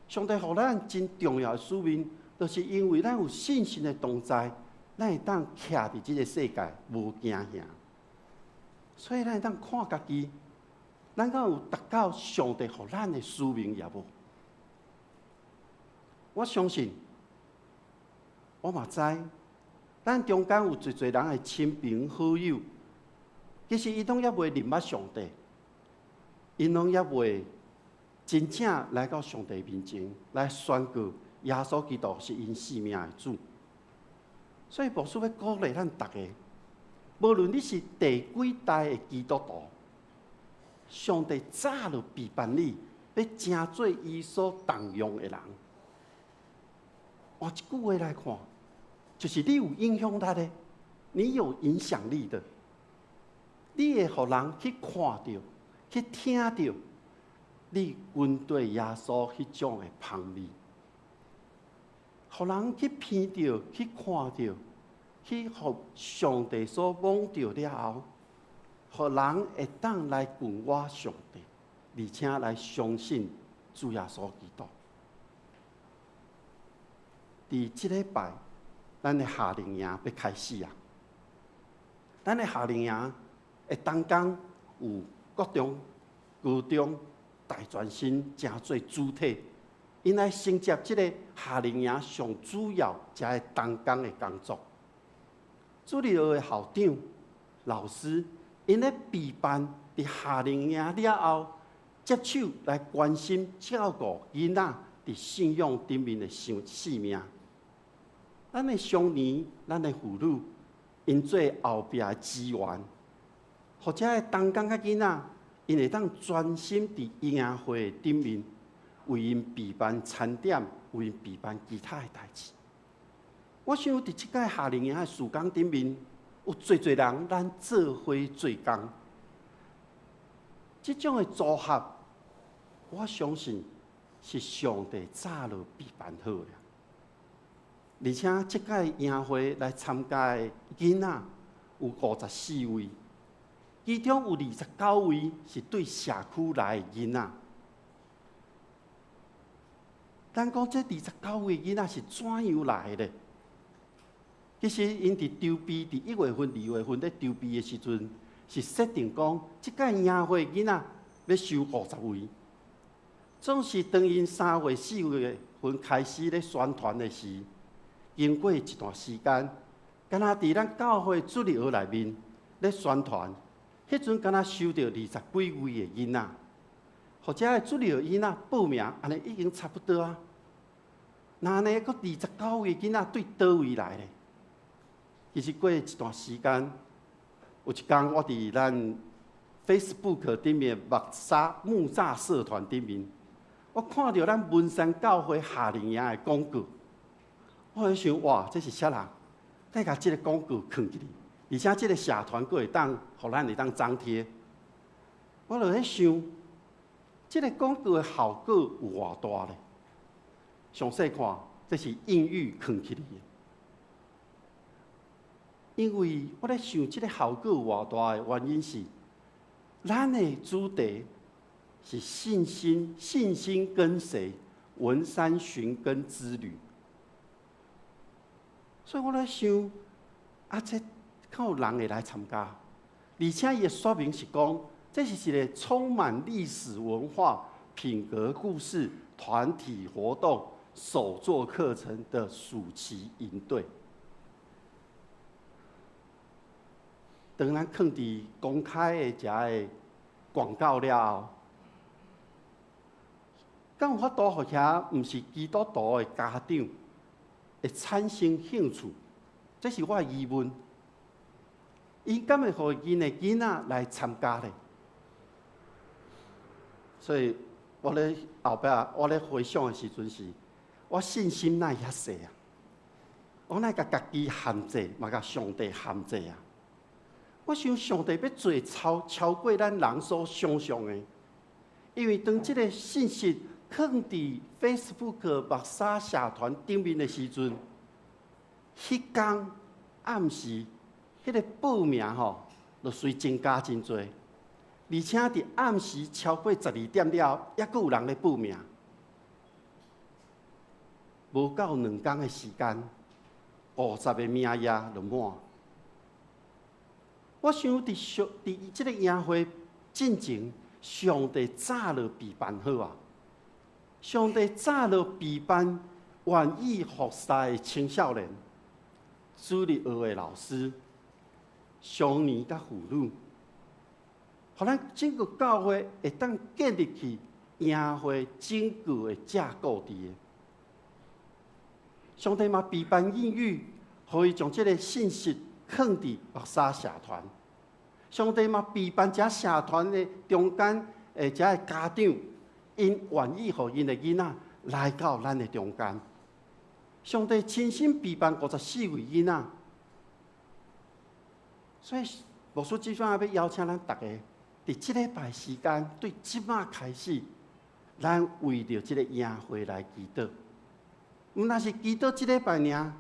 上帝予咱真重要的使命，就是因為咱有信心的同在，咱會當徛佇這个世界無驚嚇。所以咱會當看家己，咱敢有達到上帝予咱的使命也無？我相信，我嘛知，咱中間有濟濟人的親朋好友，其實𪜶攏猶未認捌上帝，𪜶攏猶未真正來到上帝面前來宣告耶穌基督是𪜶性命的主。所以牧師欲鼓勵咱逐个，無論你是第幾代的基督徒，上帝早就備辦你，欲成做伊所重用的人。換一句話來看，就是你有影響力的，你有影響力的，你會予人去看著、去聽著，你跟隨耶穌彼種的芳味，予人去聞著、去看著、去予上帝所摸著了後，予人會當來跟我上帝，而且來相信主耶穌基督。佇這禮拜，咱的夏令營欲開始啊！咱的夏令營的同工有國中、高中、大專生，成做主體，𪜶來承接這个夏令營上主要遮个同工的工作。主日學的校長、老師，𪜶咧備辦佇夏令營了後，接手來關心照顧囡仔佇信仰頂面的生命。咱的少年、咱的婦女，𪜶做後壁的資源，予遮个同工佮囡仔，𪜶會當專心佇營會頂面，為𪜶備辦餐點，為𪜶備辦其他的代誌。我想佇這屆夏令營的事工頂面，有濟濟人咱做伙做工，這種的組合，我相信是上帝早就備辦好了。而且這屆營會來參加的囡仔有54位，其中有29位是對社區來的囡仔。咱講這29位囡仔是怎樣來的？其實𪜶佇籌備，佇1月份、2月份咧籌備的時陣，是設定講，這屆營會囡仔欲收50位。總是當𪜶3月、4月份開始咧宣傳的時，經過一段時間，敢若佇咱教會主日學內面咧宣傳，彼陣敢若收著20幾位的囡仔，予遮的主日學囡仔報名，按呢已經差不多啊。若按呢，閣29位囡仔對佗位來咧？其實過一段時間，有一工我佇咱 Facebook 頂面木柵木柵社團頂面，我看著咱文山教會夏令營的廣告。我咧想，哇，這是啥人？閣共這个廣告囥起去，而且這个社團閣會當，予咱會當張貼。我就咧想，這个廣告的效果有偌大咧？詳細看，這是應允囥起來的。因為我咧想這个效果偌大的原因是，咱的主題是信心，信心跟隨，文山尋根之旅。所以我咧想，啊，這敢有人會來參加？而且伊的說明是講，這是一个充滿歷史文化、品格故事、團體活動、手作課程的暑期營隊。當咱囥佇公開的遮个廣告了後，敢有法度予遐毋是基督徒的家長會產生興趣？這是我的疑問。𪜶敢會予𪜶的囡仔來參加咧？所以我咧後壁，我咧回想的時陣是，我信心哪會遐細啊？我哪會共家己限制，嘛共上帝限制啊？我想上帝欲做超過咱人所想象的，因為當這个信息囥佇 Facebook 目沙社團頂面的時陣，彼工暗時，彼个報名吼，就隨增加真濟，而且佇暗時超過12點了後，猶閣有人咧報名。無夠2工的時間，50個名額就滿。我想佇上佇這个營會進前，上帝早就備辦好啊！上帝早就備辦願意服侍的青少年、主日學的老師、少年佮婦女，予咱整个教會會當建立起營會整個的架構佇个。上帝嘛備辦應允，予伊將這个信息囥佇目沙社團。上帝嘛備辦這社團的中間的這个家長，𪜶願意予𪜶的囡仔來到咱的中間。上帝親身備辦54位囡仔，所以牧師這擺欲邀請咱逐家，佇這禮拜時間，對這擺開始，咱為著這个營會來祈禱。毋但是祈禱這禮拜爾，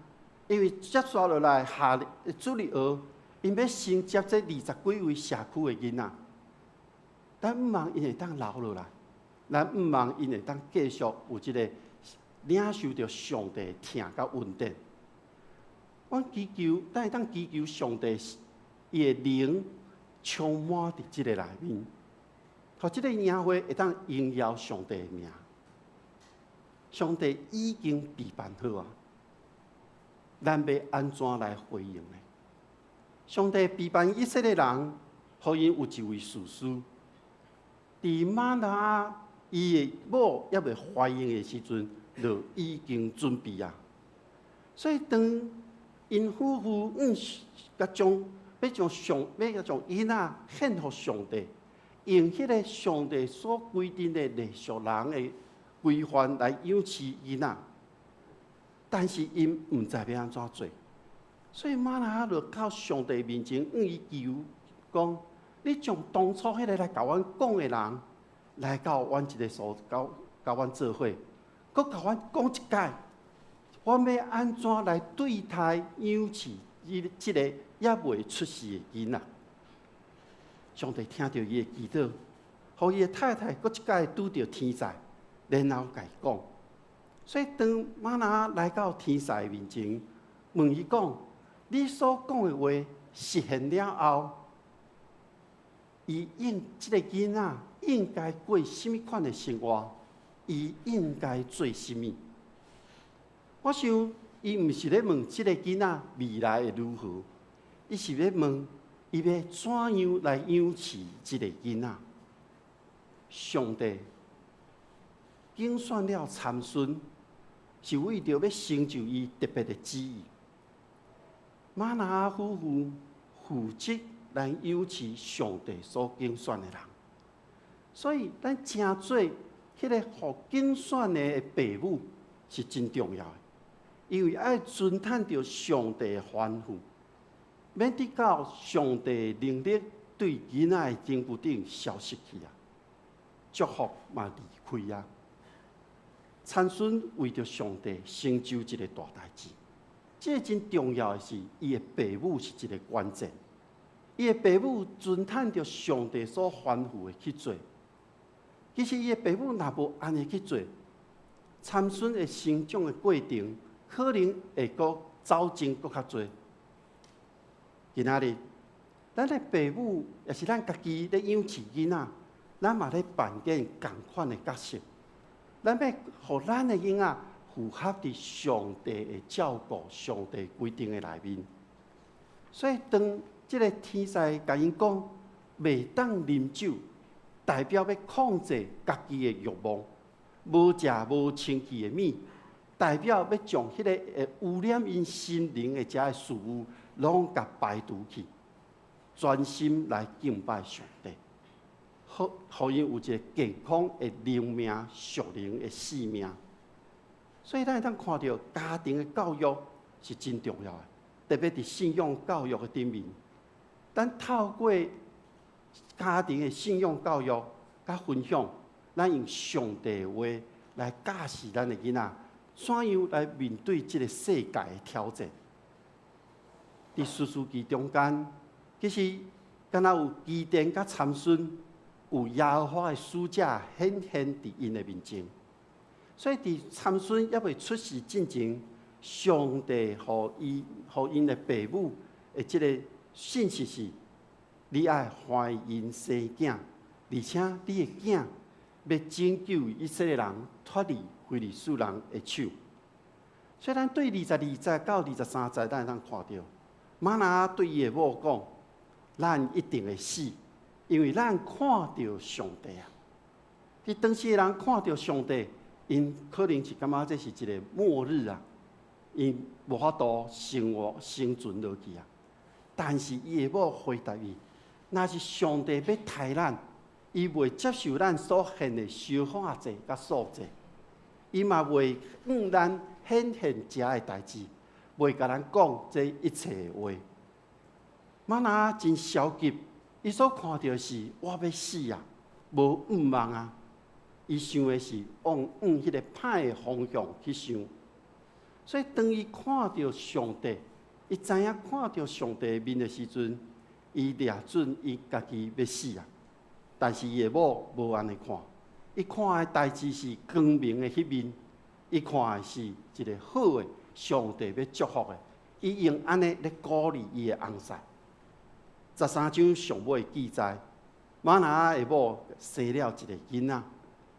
因為接續落來下主日學，𪜶欲承接這20幾位社區的囡仔，咱毋望𪜶會當留落來，咱毋望𪜶會當繼續有這个領受著上帝的疼佮恩典。阮祈求，咱會當祈求上帝伊的靈充滿佇這个內面，予這个營會會當榮耀上帝的名。上帝已經備辦好啊，咱欲按怎來回應呢？上帝備辦以色列人，予𪜶有一位士師。佇瑪挪亞伊的某猶未懷孕的時陣，就已經準備啊。所以當𪜶夫婦共將欲將上欲將囡仔獻予上帝，用彼个上帝所規定的異俗人的規範來養飼囡仔，但是𪜶毋知欲按怎做，所以瑪挪亞就到上帝面前，向伊求講：你將當初彼个來共阮講的人，來到阮這个所共共阮做伙，閣共阮講一擺，阮欲按怎來對待養飼這个猶未出世的囡仔？上帝聽著伊的祈禱，予伊的太太閣一擺拄著天使，然後共伊講。所以當瑪挪亞來到天使面前，問伊講：你所講的話實現了後，伊應這个囡仔應該過啥物款的生活？伊應該做啥物？我想，伊毋是咧問這个囡仔未來會如何，伊是咧問伊欲怎樣來養飼這个囡仔。上帝揀選了參孫，是為著欲成就伊特別的旨意。瑪挪亞夫婦負責來養飼上帝所揀選的人，所以咱成做彼个予揀選的爸母是真重要的，因為愛遵趁著上帝的吩咐，免得到上帝的能力對囡仔的身軀頂消失去啊，祝福嘛離開啊。參孫為著上帝成就一个大代誌。這个真重要的是，伊的爸母是一个關鍵。伊的爸母遵趁著上帝所吩咐的去做。其實伊的爸母若無按呢去做，參孫的成長的過程可能會閣走前閣較濟。今仔日，咱的爸母也是咱家己咧養飼囡仔，咱嘛咧扮演仝款的角色。咱欲予咱的囡仔符合佇上帝的照顧、上帝規定的內面。所以當這个天使共𪜶講，袂當啉酒，代表欲控制家己的慾望；無食無清氣的物，代表欲將彼个會污染𪜶心靈的遮的事物，攏共排除去，專心來敬拜上帝，好，予𪜶有一个健康的靈命、屬靈的生命。所以咱會當看著家庭的教育是真重要的，特別佇信仰教育的頂面。咱透過家庭的信仰教育佮分享，咱用上帝的話來教示咱的囡仔，怎樣來面對這个世界的挑戰。佇士師記中間，其實敢若有基甸佮參孫，有耶和華的使者顯現佇𪜶的面前。所以佇參孫猶未出世進前，上帝予伊、予𪜶的爸母的這个信息是：你愛懷孕生囝，而且你的囝欲拯救以色列人脫離非利士人的手。所以咱對22節到23節，咱會當看著，瑪挪亞對伊的某講：咱一定會死，因為咱看著上帝啊！佇當時的人看著上帝，𪜶可能是感覺這是一个末日啊，𪜶無法度生活生存落去啊。但是伊的某回答伊：若是上帝欲刣咱，伊袂接受咱所獻的燒火祭佮素祭，伊嘛袂向咱顯現遮的代誌，袂共咱講這一切的話。瑪挪亞真消極，伊所看著的是我欲死啊，無盼望啊。伊想的是往彼个歹的方向去想，所以當伊看著上帝，伊知影看著上帝的面的時陣，伊掠準伊家己欲死啊。但是伊的某無按呢看，伊看的代誌是光明的彼面，伊看的是一个好的上帝欲祝福的，伊用按呢咧鼓勵伊的翁婿。13章上尾記載，瑪挪亞的某生了一个囡仔，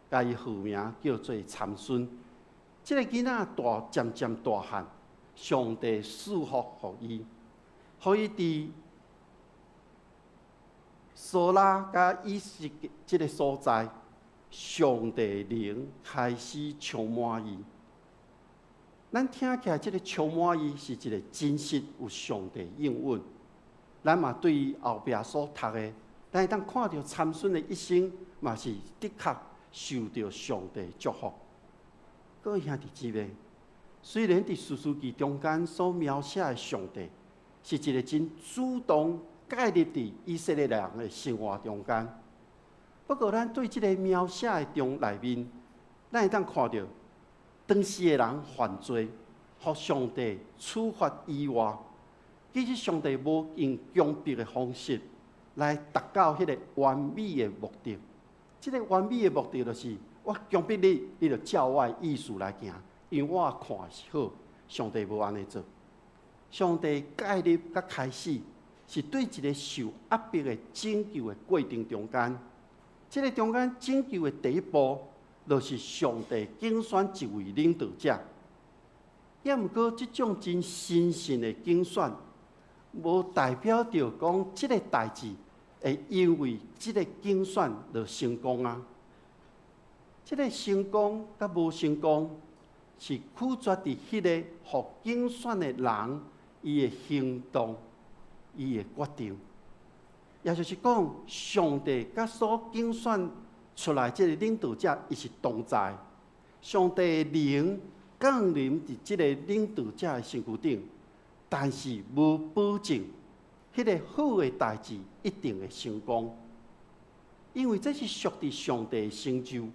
共伊號名叫做參孫。這个囡仔大漸漸大漢，上帝賜福予伊，予伊佇瑣拉佮以實這个所在，上帝靈開始充滿伊。咱聽起來，這个充滿伊是一个真實有上帝應允。咱嘛對伊後壁所讀的，咱會當看著參孫的一生，嘛是的確受著上帝祝福。各位兄弟姊妹，雖然佇士師記中間所描寫的上帝是一個真主動介入佇以色列人的生活中間，不過咱對這个描寫的中內面，咱會當看著當時的人犯罪，予上帝處罰以外，其實上帝無用強迫的方式來達到彼个完美的目的。這个完美的目的就是，我強迫你，你就照我的意思來行，因為我看是好。上帝無按呢做，上帝介入佮開始，是對一個受壓迫的拯救的過程中間，這个中間拯救的第一步，就是上帝揀選一位領導者。也毋過，這種真神聖的揀選，無代表著講這个代誌會因為這個揀選就成功啊。這个成功佮無成功，是取決佇彼个予揀選的人伊的行動、伊的決定。也就是講，上帝佮所揀選出來這个領導者，伊是同在。上帝的靈降臨佇這个領導者的身軀頂，但是無保證彼个好的代誌一定會成功，因為這是屬佇上帝的成就。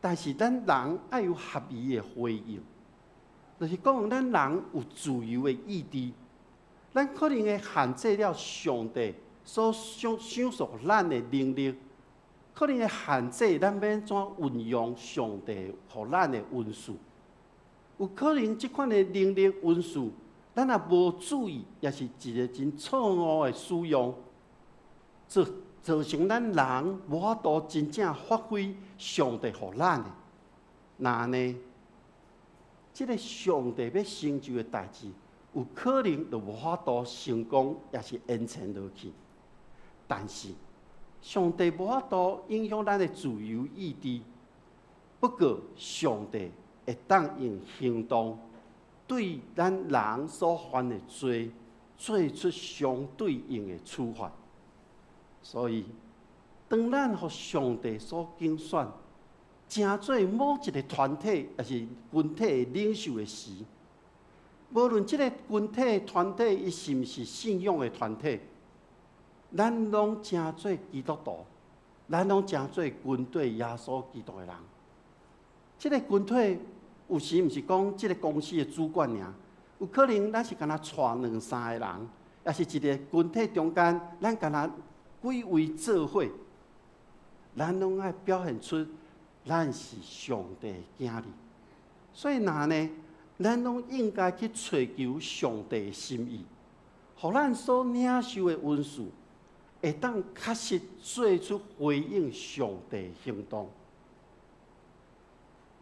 但是咱人愛有合宜的回應，就是講咱人有自由的意志，咱可能會限制了上帝所賞賞賜咱的能力，可能會限制咱欲按怎運用上帝予咱的恩賜。有可能這款的能力恩賜，咱若無注意，也是一個真錯誤的使用，造成咱人無法度真正發揮上帝予咱的。若按呢，這个上帝欲成就的代誌，有可能就無法度成功，也是延承落去。但是，上帝無法度影響咱的自由意志。不過，上帝會當用行動對咱人所犯的罪，做出相對應的處罰。所以，當咱予上帝所揀選，成做某一个團體，抑是群體的領袖的時，無論這个群體團體伊是毋是信仰的團體，咱攏成做基督徒，咱攏成做跟隨耶穌基督的人。這个群體有時毋是講這个公司的主管爾，有可能咱是干焦帶兩三个人，抑是一个群體中間，咱干焦幾位做伙，咱攏愛表現出咱是上帝的囝兒。所以若按呢，咱攏應該去揣求上帝的心意，予咱所領受的恩賜，會當確實做出回應上帝行動。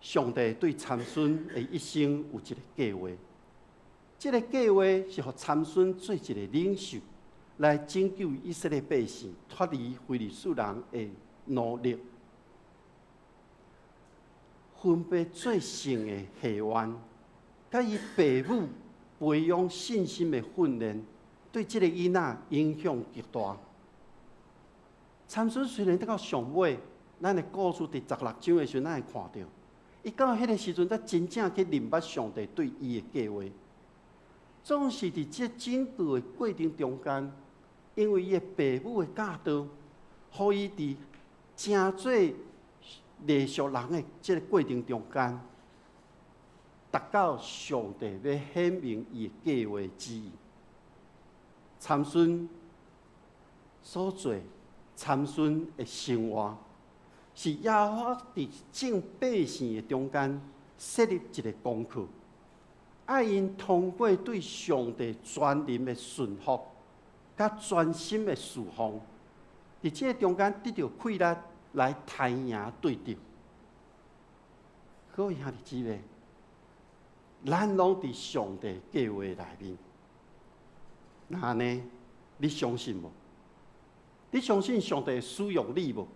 上帝對參孫的一生有一个計劃，這个計劃是予參孫做一个領袖，來拯救以色列百姓脫離非利士人的奴役。分別做聖的下願，佮伊爸母培養信心的訓練，對這个囡仔影響極大。參孫雖然到上尾，咱的故事佇16章的時陣，咱會看著，伊到彼个時陣才真正去認捌上帝對伊的計劃。總是佇這整個的過程中間，因為伊的爸母的教導，予伊佇成做隸屬人的這个過程中間，達到上帝欲顯明伊的計劃旨意。參孫所做，參孫的生活，是耶和華佇眾百姓的中間設立一个功課，愛𪜶通過對上帝全人的順服，佮專心的侍奉，佇這个中間得著氣力來刣贏對敵。各位兄弟姊妹，咱攏佇上帝計劃內面。若按呢，你相信無？你相信上帝使用你無？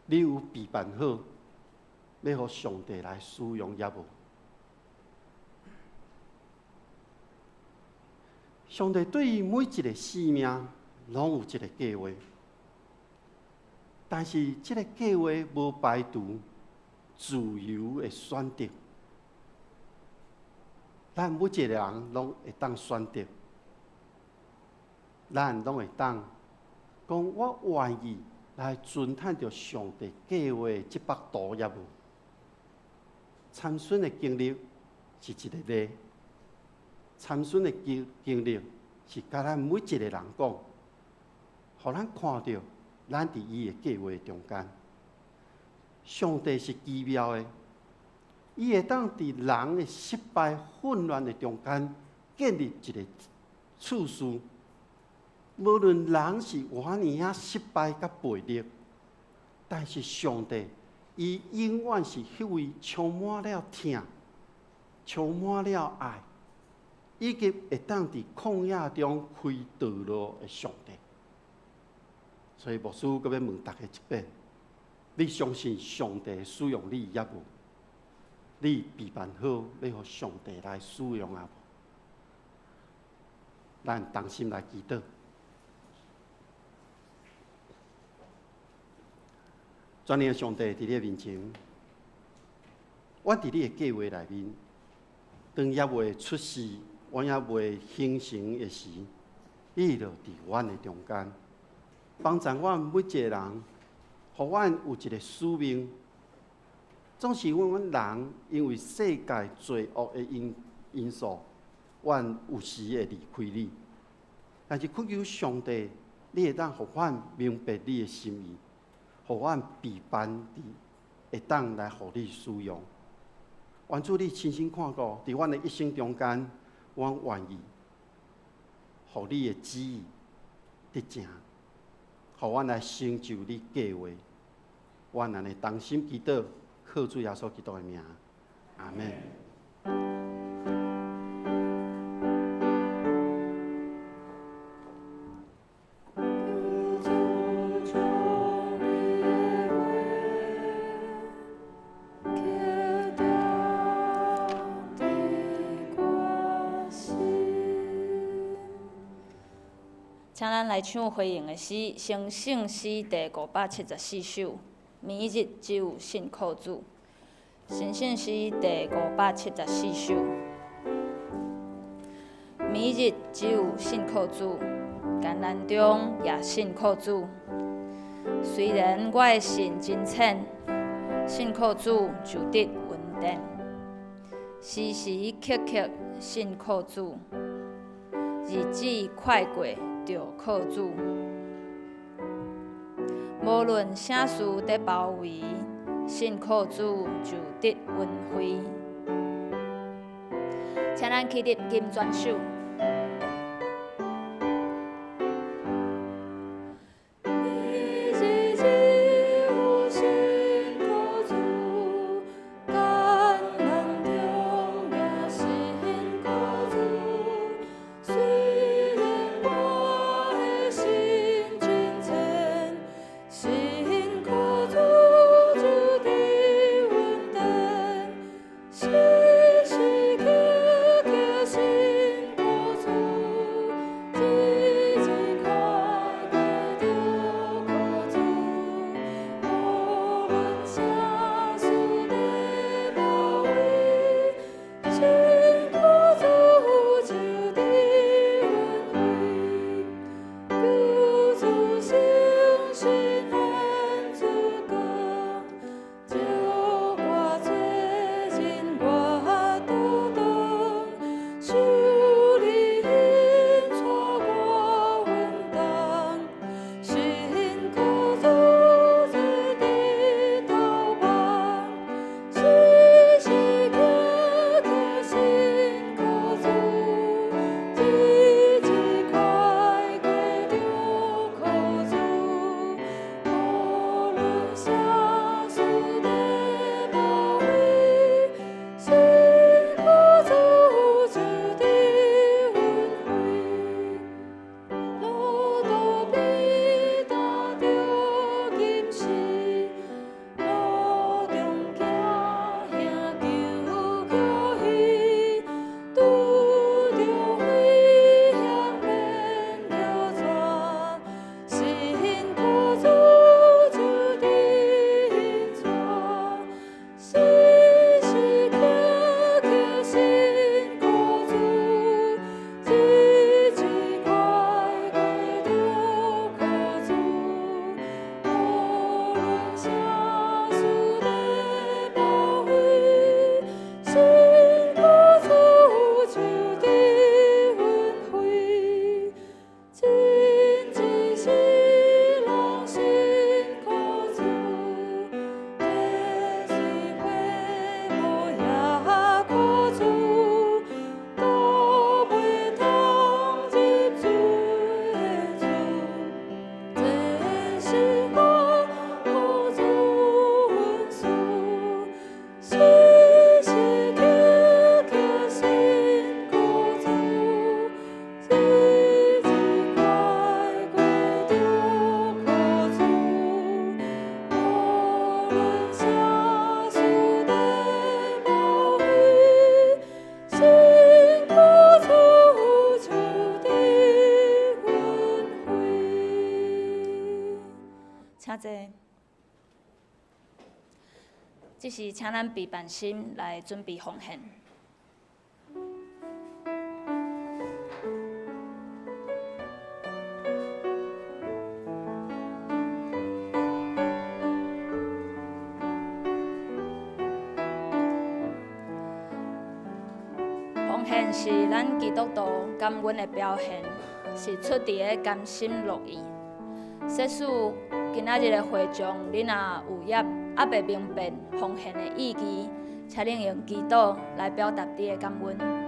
你有備辦好，欲予上帝來使用抑無？上帝對每一个生命攏有一个計劃，但是這个計劃無排除自由的選擇。咱每一个人攏會當選擇，咱攏會當講我願意來遵趁著上帝計劃這幅圖抑無？參孫的經歷是一个例，參孫的經歷是共咱每一個人講，予咱看著咱佇伊的計劃中間，上帝是奇妙的，伊會當佇人的失敗混亂的中間建立一個次序。無論人是偌爾仔失敗佮背逆，但是上帝伊永遠是彼位充滿了疼、充滿了愛，以及會當佇曠野中開道路的上帝。所以牧師閣欲問大家一遍：你相信上帝使用你抑無？你備辦好欲予上帝來使用抑無？咱同心來祈禱。全能的上帝佇你的面前，阮佇你的計劃內面，當猶未出世，阮猶未形成的時，你就佇阮的中間，幫助阮每一个人，予阮有一个使命。總是阮人因為世界罪惡的因素，阮有時會離開你。但是懇求上帝，你會當予阮明白你的心意，予阮備辦佇會當來予你使用。願主你親身看顧，佇阮的一生中間，阮願意予你的旨意得成，予阮來成就你計劃。阮按呢同心祈禱，靠主耶穌基督的名，阿們。請咱來唱回應的詩，成聖詩第574首，每日只有信靠主。成聖詩第574首，每日只有信靠主，艱難中也信靠主。雖然我的信真淺，信靠主就得穩定。時時刻刻信靠主，日子快過就靠主。無論啥事佇包圍，信靠主就得恩惠。請咱起立金磚手。請坐。這是請咱備辦心來準備奉獻。奉獻是咱基督徒感恩的表現，是出佇个甘心樂意。假使今仔日的會眾，恁若有猶未明白奉獻的意義，請恁用祈禱來表達你的感恩。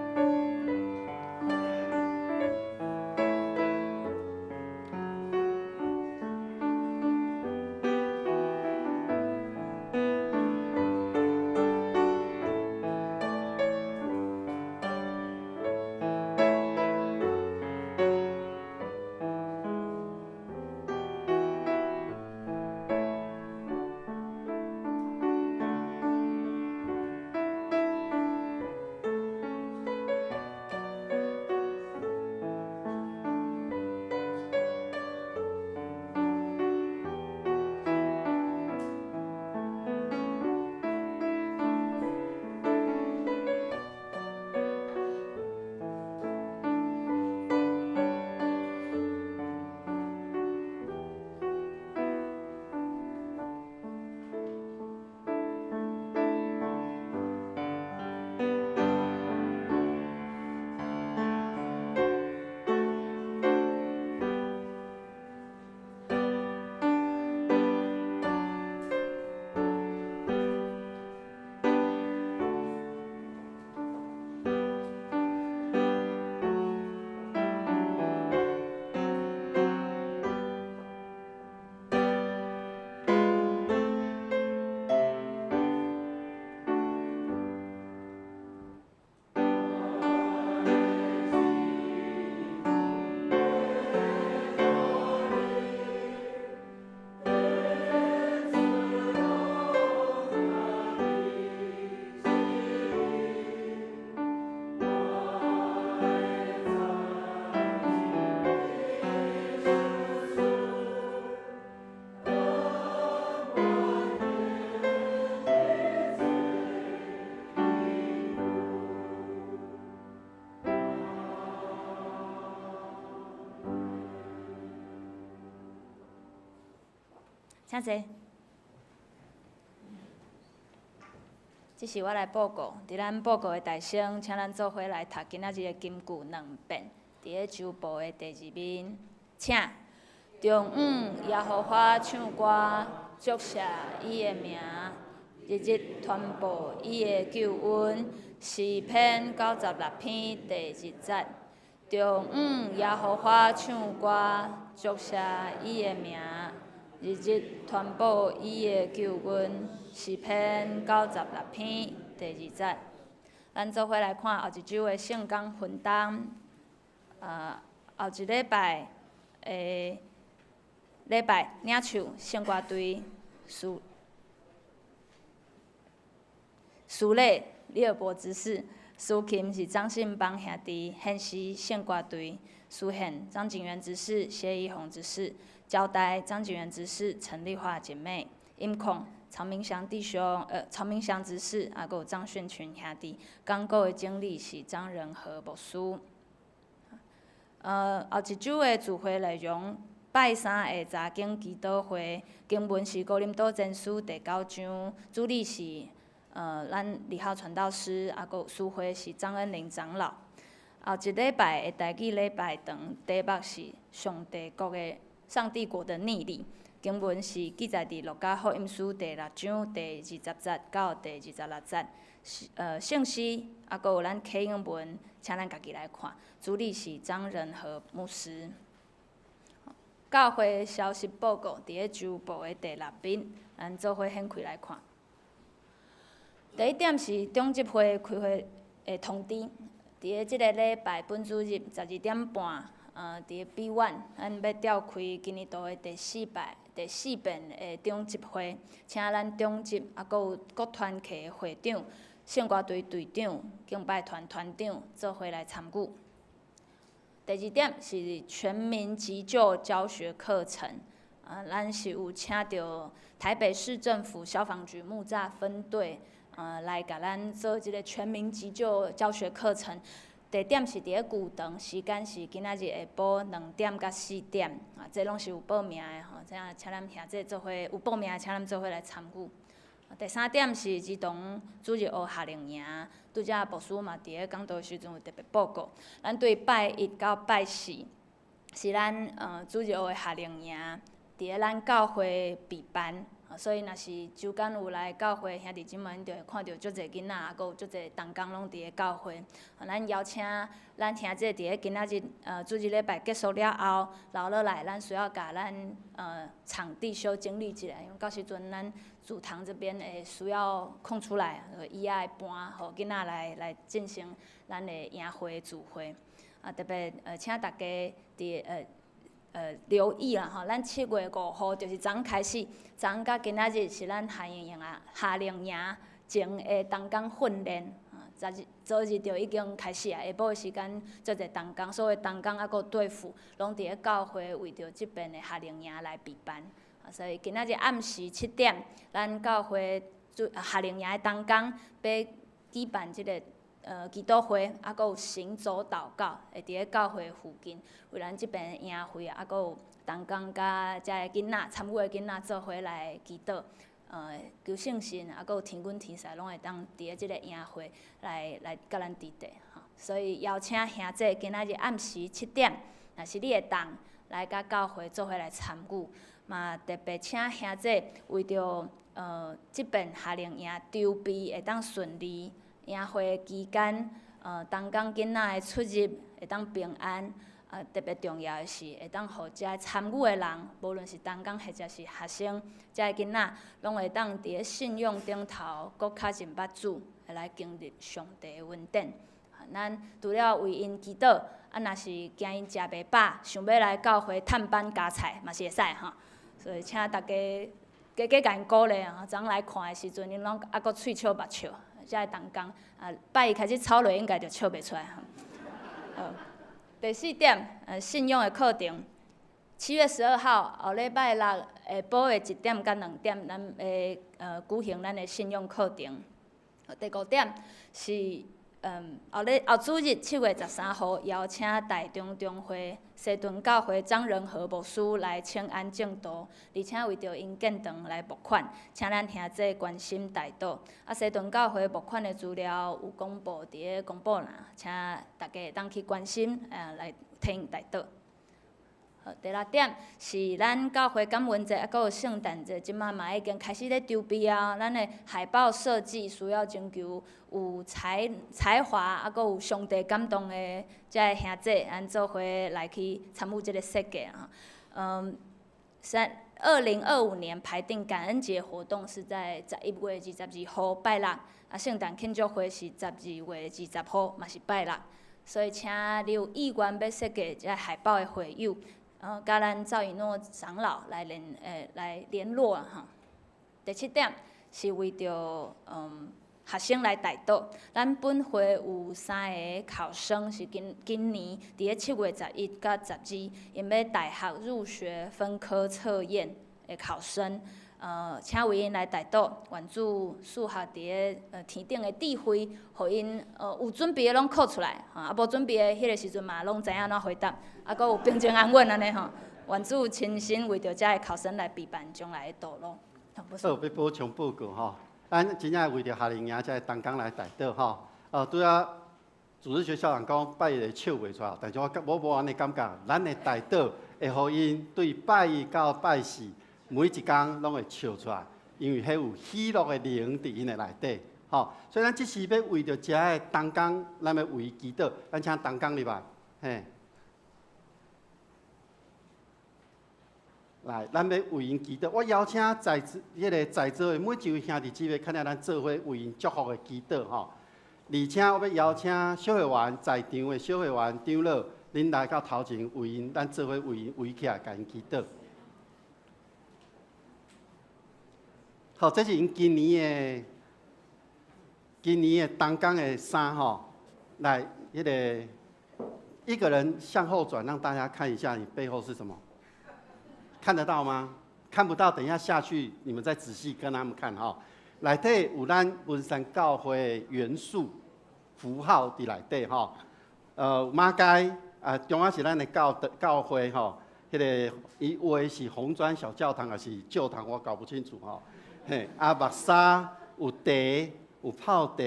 請坐。這是我來報告，佇咱報告的大聲，請咱做伙來讀今仔日的金句兩遍，佇个周報的第二面，請。中午耶和華唱歌，祝謝伊的名，日日傳報伊的救恩。詩篇96篇第二節。中午耶和華唱歌，祝謝伊的名。日日傳報伊的救恩，詩篇96篇第二節。咱做伙來看後一周的聖工分擔。後一禮拜的禮拜領袖聖歌隊蘇禮李爾博執事，司琴是張信邦兄弟，獻詩聖歌隊，司獻張景元執事、謝一宏執事。交代張景元執事、陳麗華姐妹，音控曹明祥弟兄，曹明祥執事，啊，閣有張訓群兄弟。講稿的經理是張仁和牧師。後一周的聚會內容，拜三的查經祈禱會，經文是哥林多前書第九章，主理是咱李浩傳道師，啊，閣有司會是張恩齡長老。後一禮拜的台語禮拜堂，題目是上帝國的。上帝國的逆旅，經文是記載佇路加福音書第六章第二十節到第二十六節。聖詩啊，閣有咱啟英文，請咱家己來看。主理是張仁和牧師。教會消息報告佇咧周報的第六面，咱做伙掀開來看。第一點是長執會開會的通知，佇咧這個禮拜本主日12點半。佇 B1，咱欲召開今年度的第四擺、第四遍的長執會，請咱長執啊，閣有各團契的會長、聖歌隊隊長、敬拜團團長做伙來參與。第二點是全民急救教學課程，咱是有請著台北市政府消防局木柵分隊，來共咱做這个全民急救教學課程。地點是佇咧舊堂，時間是今仔日下晡2點到4點，啊，這攏是有報名的吼，這請咱兄弟做伙有報名的，請咱做伙來參與。第三點是兒童主日學夏令營，拄才牧師嘛佇咧講道時陣有特別報告。咱對拜一到拜四是咱主日學的夏令營，佇咧咱教會備辦。所以若是周間有來教會兄弟姊妹，就會看著足濟囡仔，抑閣有足濟同工攏佇咧教會。咱邀請咱兄弟佇咧今仔日主日禮拜結束了後留落來，咱需要共咱場地小整理一下，因為到時陣咱主堂這邊會需要空出來，椅仔會搬，予囡仔來進行咱的營會聚會。啊，特別請大家佇留意啦吼，咱7月5號就是昨昏開始，昨昏到今仔日是咱夏令營啊，夏令營前的同工訓練，啊，昨日昨日就已經開始啊，下晡的時間足濟同工，所有同工抑閣隊輔，攏佇咧教會為著這邊的夏令營來備辦。啊，所以今仔日暗時7點，咱教會主夏令營的同工欲舉辦這個祈禱會，抑閣有行走禱告，會佇咧教會附近，為咱這邊營會，抑閣有同工佮遮个囡仔參與的囡仔做伙來祈禱，求聖神，抑閣有天君天使攏會當佇咧這個營會來佮咱佇地吼。所以邀請兄弟今仔日暗時7點，若是你會當來佮教會做伙來參與，嘛特別請兄弟為著這邊夏令營籌備會當順利。營會期間，同工囡仔的出入會當平安，啊，特別重要的是會當予遮參與的人，無論是同工或者是學生，遮个囡仔，攏會當佇咧信仰頂頭，閣較認捌主，來經歷上帝的恩典。咱除了為𪜶祈禱，啊，若是驚𪜶食袂飽，想欲來教會探班加菜，嘛是會使吼。所以請大家加加共𪜶鼓勵啊！昨昏來看的時陣，𪜶攏猶閣喙笑目笑。遮个同工啊，拜一開始操落，應該就笑袂出來。好，第四點，信仰的課程，7月12號後禮拜六下晡的1點到2點，咱會舉行咱的信仰課程。第五點是，後主日7月13號，邀請台中中會西屯教會張仁和牧師來請安證道，而且為著𪜶建堂來募款，請咱兄弟關心代禱。啊，西屯教會募款的資料有公布佇咧公布欄，請大家會當去關心，來替𪜶代禱。好，第六點是咱教會感恩節，抑閣有聖誕節，這馬嘛已經開始咧籌備啊。咱的海報設計需要徵求有才華，抑閣有上帝感動的遮个兄弟，咱做伙來去參與這个設計啊。2025年排定感恩節活動是在11月22號拜六，啊，聖誕慶祝會是12月20號，嘛是拜六。所以，請你有意願欲設計這海報的會友，佮咱趙以諾長老來聯絡哈。第七點是為著學生來代禱，咱本會有三个考生是今年佇咧7月11佮12，𪜶欲大學入學分科測驗的考生，請為𪜶來代禱，願主賜予佇咧天頂的智慧，予𪜶有準備的攏考出來，啊無準備的彼個時陣嘛攏知影按怎回答，啊閣有平靜安穩按呢吼。願主親身為著遮个考生來備辦將來的道路。好，欲補充報告吼，咱真正為著夏令營遮个同工來代禱吼。拄仔主日學校長講拜一會笑袂出來，但是我無按呢感覺，咱的代禱會予𪜶對拜一到拜四每一工攏會笑出來，因為彼有喜樂的靈佇𪜶的內底，吼。所以咱這時欲為著遮个同工，咱欲為祈禱，咱請同工入來，嘿。來，咱欲為𪜶祈禱。我邀請在座、彼个在座的每一位兄弟姊妹，看下咱做伙為𪜶祝福的祈禱吼。而且我欲邀請小會員在場的小會員長老，恁來到頭前為𪜶，咱做伙為𪜶圍起來，共𪜶祈禱。好，這是𪜶今年的同工的衫吼。來，彼个一個人向後轉，讓大家看一下你背後是什麼。看得到嗎？看不到，等一下下去你們再仔細跟他們看哈。內底有咱文山教會元素符號佇內底吼。馬偕啊，中間是咱的教會吼。彼个伊畫的是紅磚小教堂還是舊堂，我搞不清楚吼。嘿，啊，目沙有茶，有泡茶，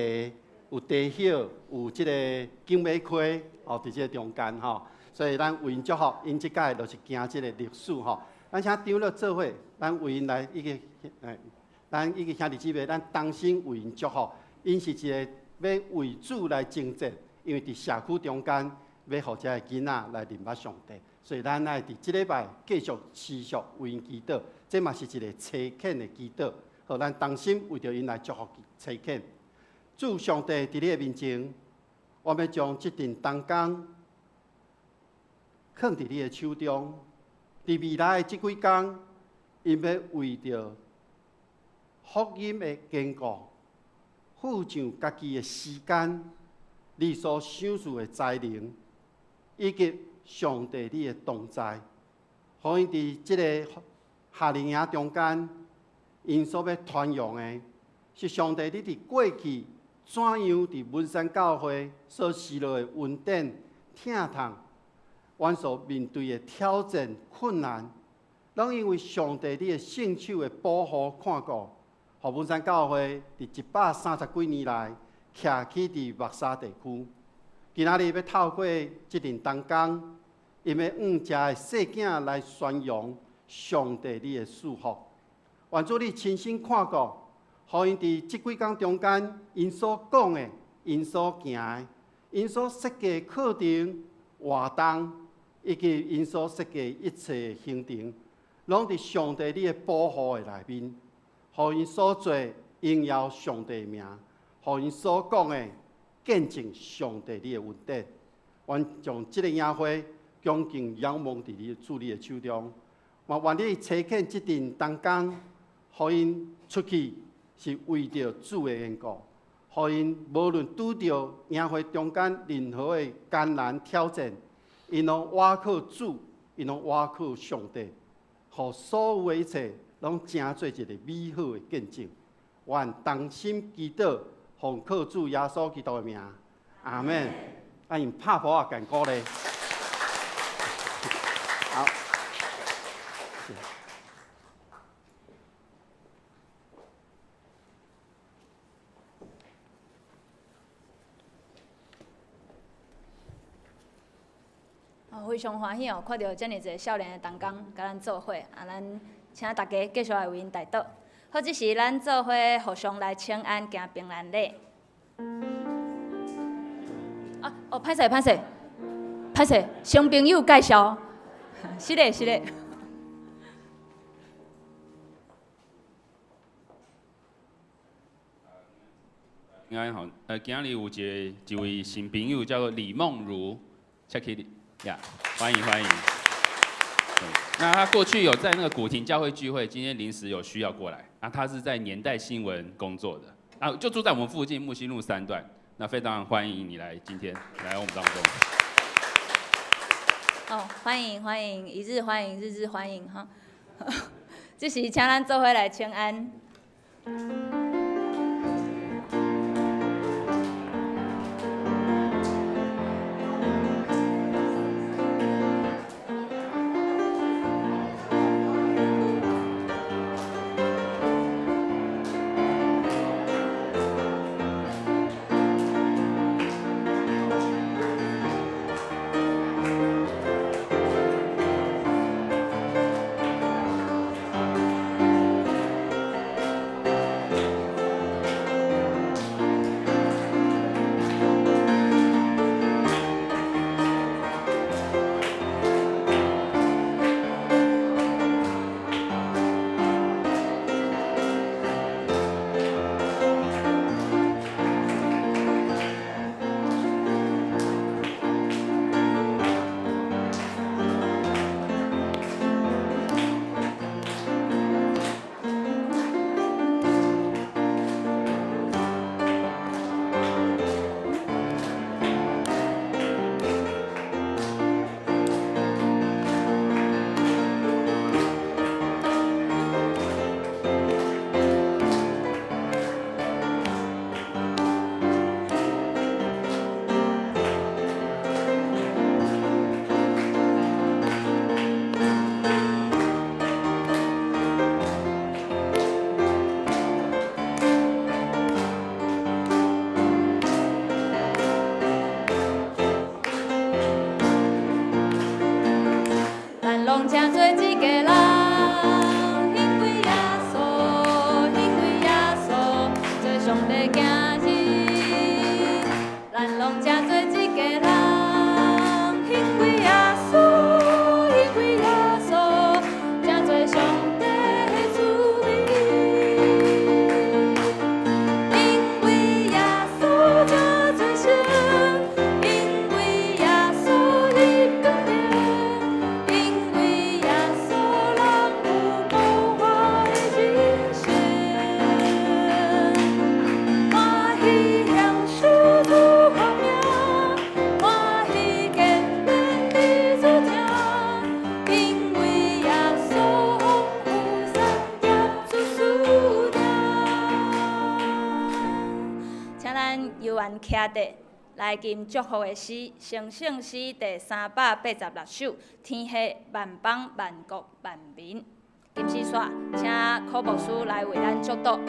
有茶叶，有這个景尾溪，哦，佇這个中間吼，所以咱為𪜶祝福，𪜶這屆就是行這个歷史吼。咱請長老做伙，咱為𪜶來一個，咱一個兄弟姊妹，咱同心為𪜶祝福。𪜶是一个欲為主來征戰，因為佇社區中間欲予遮个囡仔來認捌上帝，所以咱愛佇這禮拜繼續持續為𪜶祈禱，這嘛是一个差遣的祈禱。好，咱同心為著𪜶來祝福差遣。主上帝佇你的面前，我欲將這陣同工囥佇你的手中。佇未來的這幾工，𪜶欲為著福音的堅固，付上家己的時間，你所賞賜的才能，以及上帝你的同在，予𪜶佇這个夏令營中間，𪜶所欲傳揚的，是上帝你佇過去怎樣佇文山教會所施落的恩典、疼痛，阮所面對的挑戰、困難，攏因為上帝你的聖手的保護看顧，予文山教會佇130幾年來徛起佇木柵地區。今仔日欲透過這陣同工，𪜶欲向遮的細囝來宣揚上帝你的祝福。願主你親身看顧，予𪜶佇這幾工中間，𪜶所講的、𪜶所行的、𪜶所設計課程、活動，以及𪜶所設計一切行程，攏佇上帝你的保護的內面，予𪜶所做榮耀上帝的名，予𪜶所講的見證上帝你的恩典。阮將這个營會恭敬仰望佇你主你的手中，嘛願你差遣這陣同工，予𪜶出去是為著主的緣故，予𪜶無論拄著營會中間任何的艱難挑戰，𪜶攏倚靠主，𪜶攏倚靠上帝，予所有的一切攏成做一个美好的見證。願同心祈禱，奉靠主耶穌基督的名，阿們。咱用拍鼓仔共鼓勵。好。非常歡喜哦，看著遮爾濟少年的同工佮咱做伙，啊，咱請大家繼續來為𪜶代禱。好，這時咱做伙互相來請安，行平安禮。啊，哦，歹勢歹勢，歹勢，新朋友介紹，是的，是的。平安好，今仔日有一位新朋友叫做李夢如，check it。呀，歡迎歡迎。那他過去有在那個古亭教會聚會，今天臨時有需要過來。那他是在年代新聞工作的，啊，就住在我們附近木星路3段。那非常歡迎你來今天來我們當中。哦，歡迎歡迎，一日歡迎，日日歡迎哈。這是請咱做伙來請安。咱悠闲徛伫来吟祝福的诗，成圣诗第386首，天下万邦万国万民。金丝线，请柯牧师来为咱祝祷。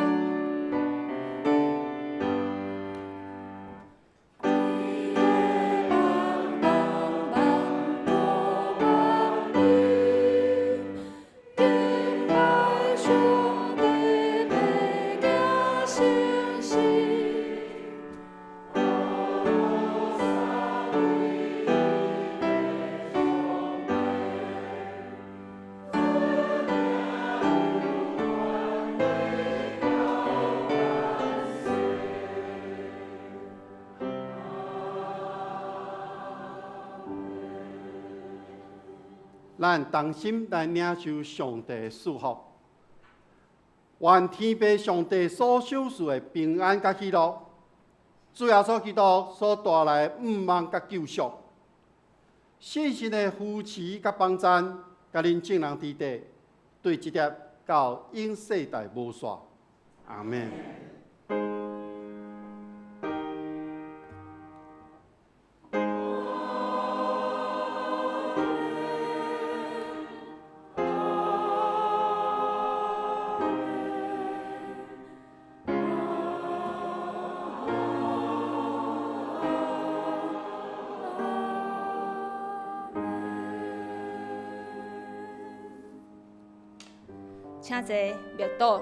咱同心来领受上帝的祝福，愿天父上帝所赏赐的平安佮喜乐，主耶稣基督所带来的盼望佮救赎，圣神的扶持佮帮赞，佮恁众人伫底，对这粒到永世代无煞。阿们。请坐，默祷。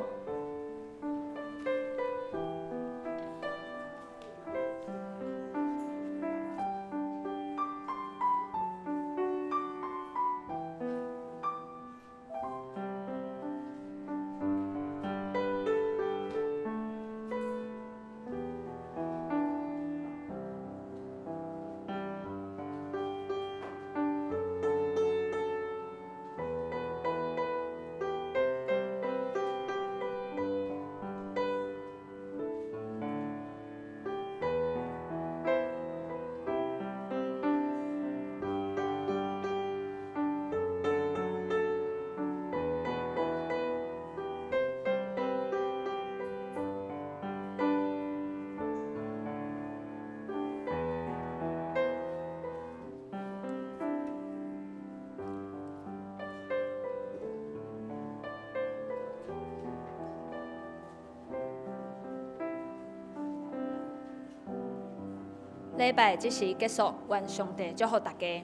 礼拜这时结束，愿上帝祝福大家。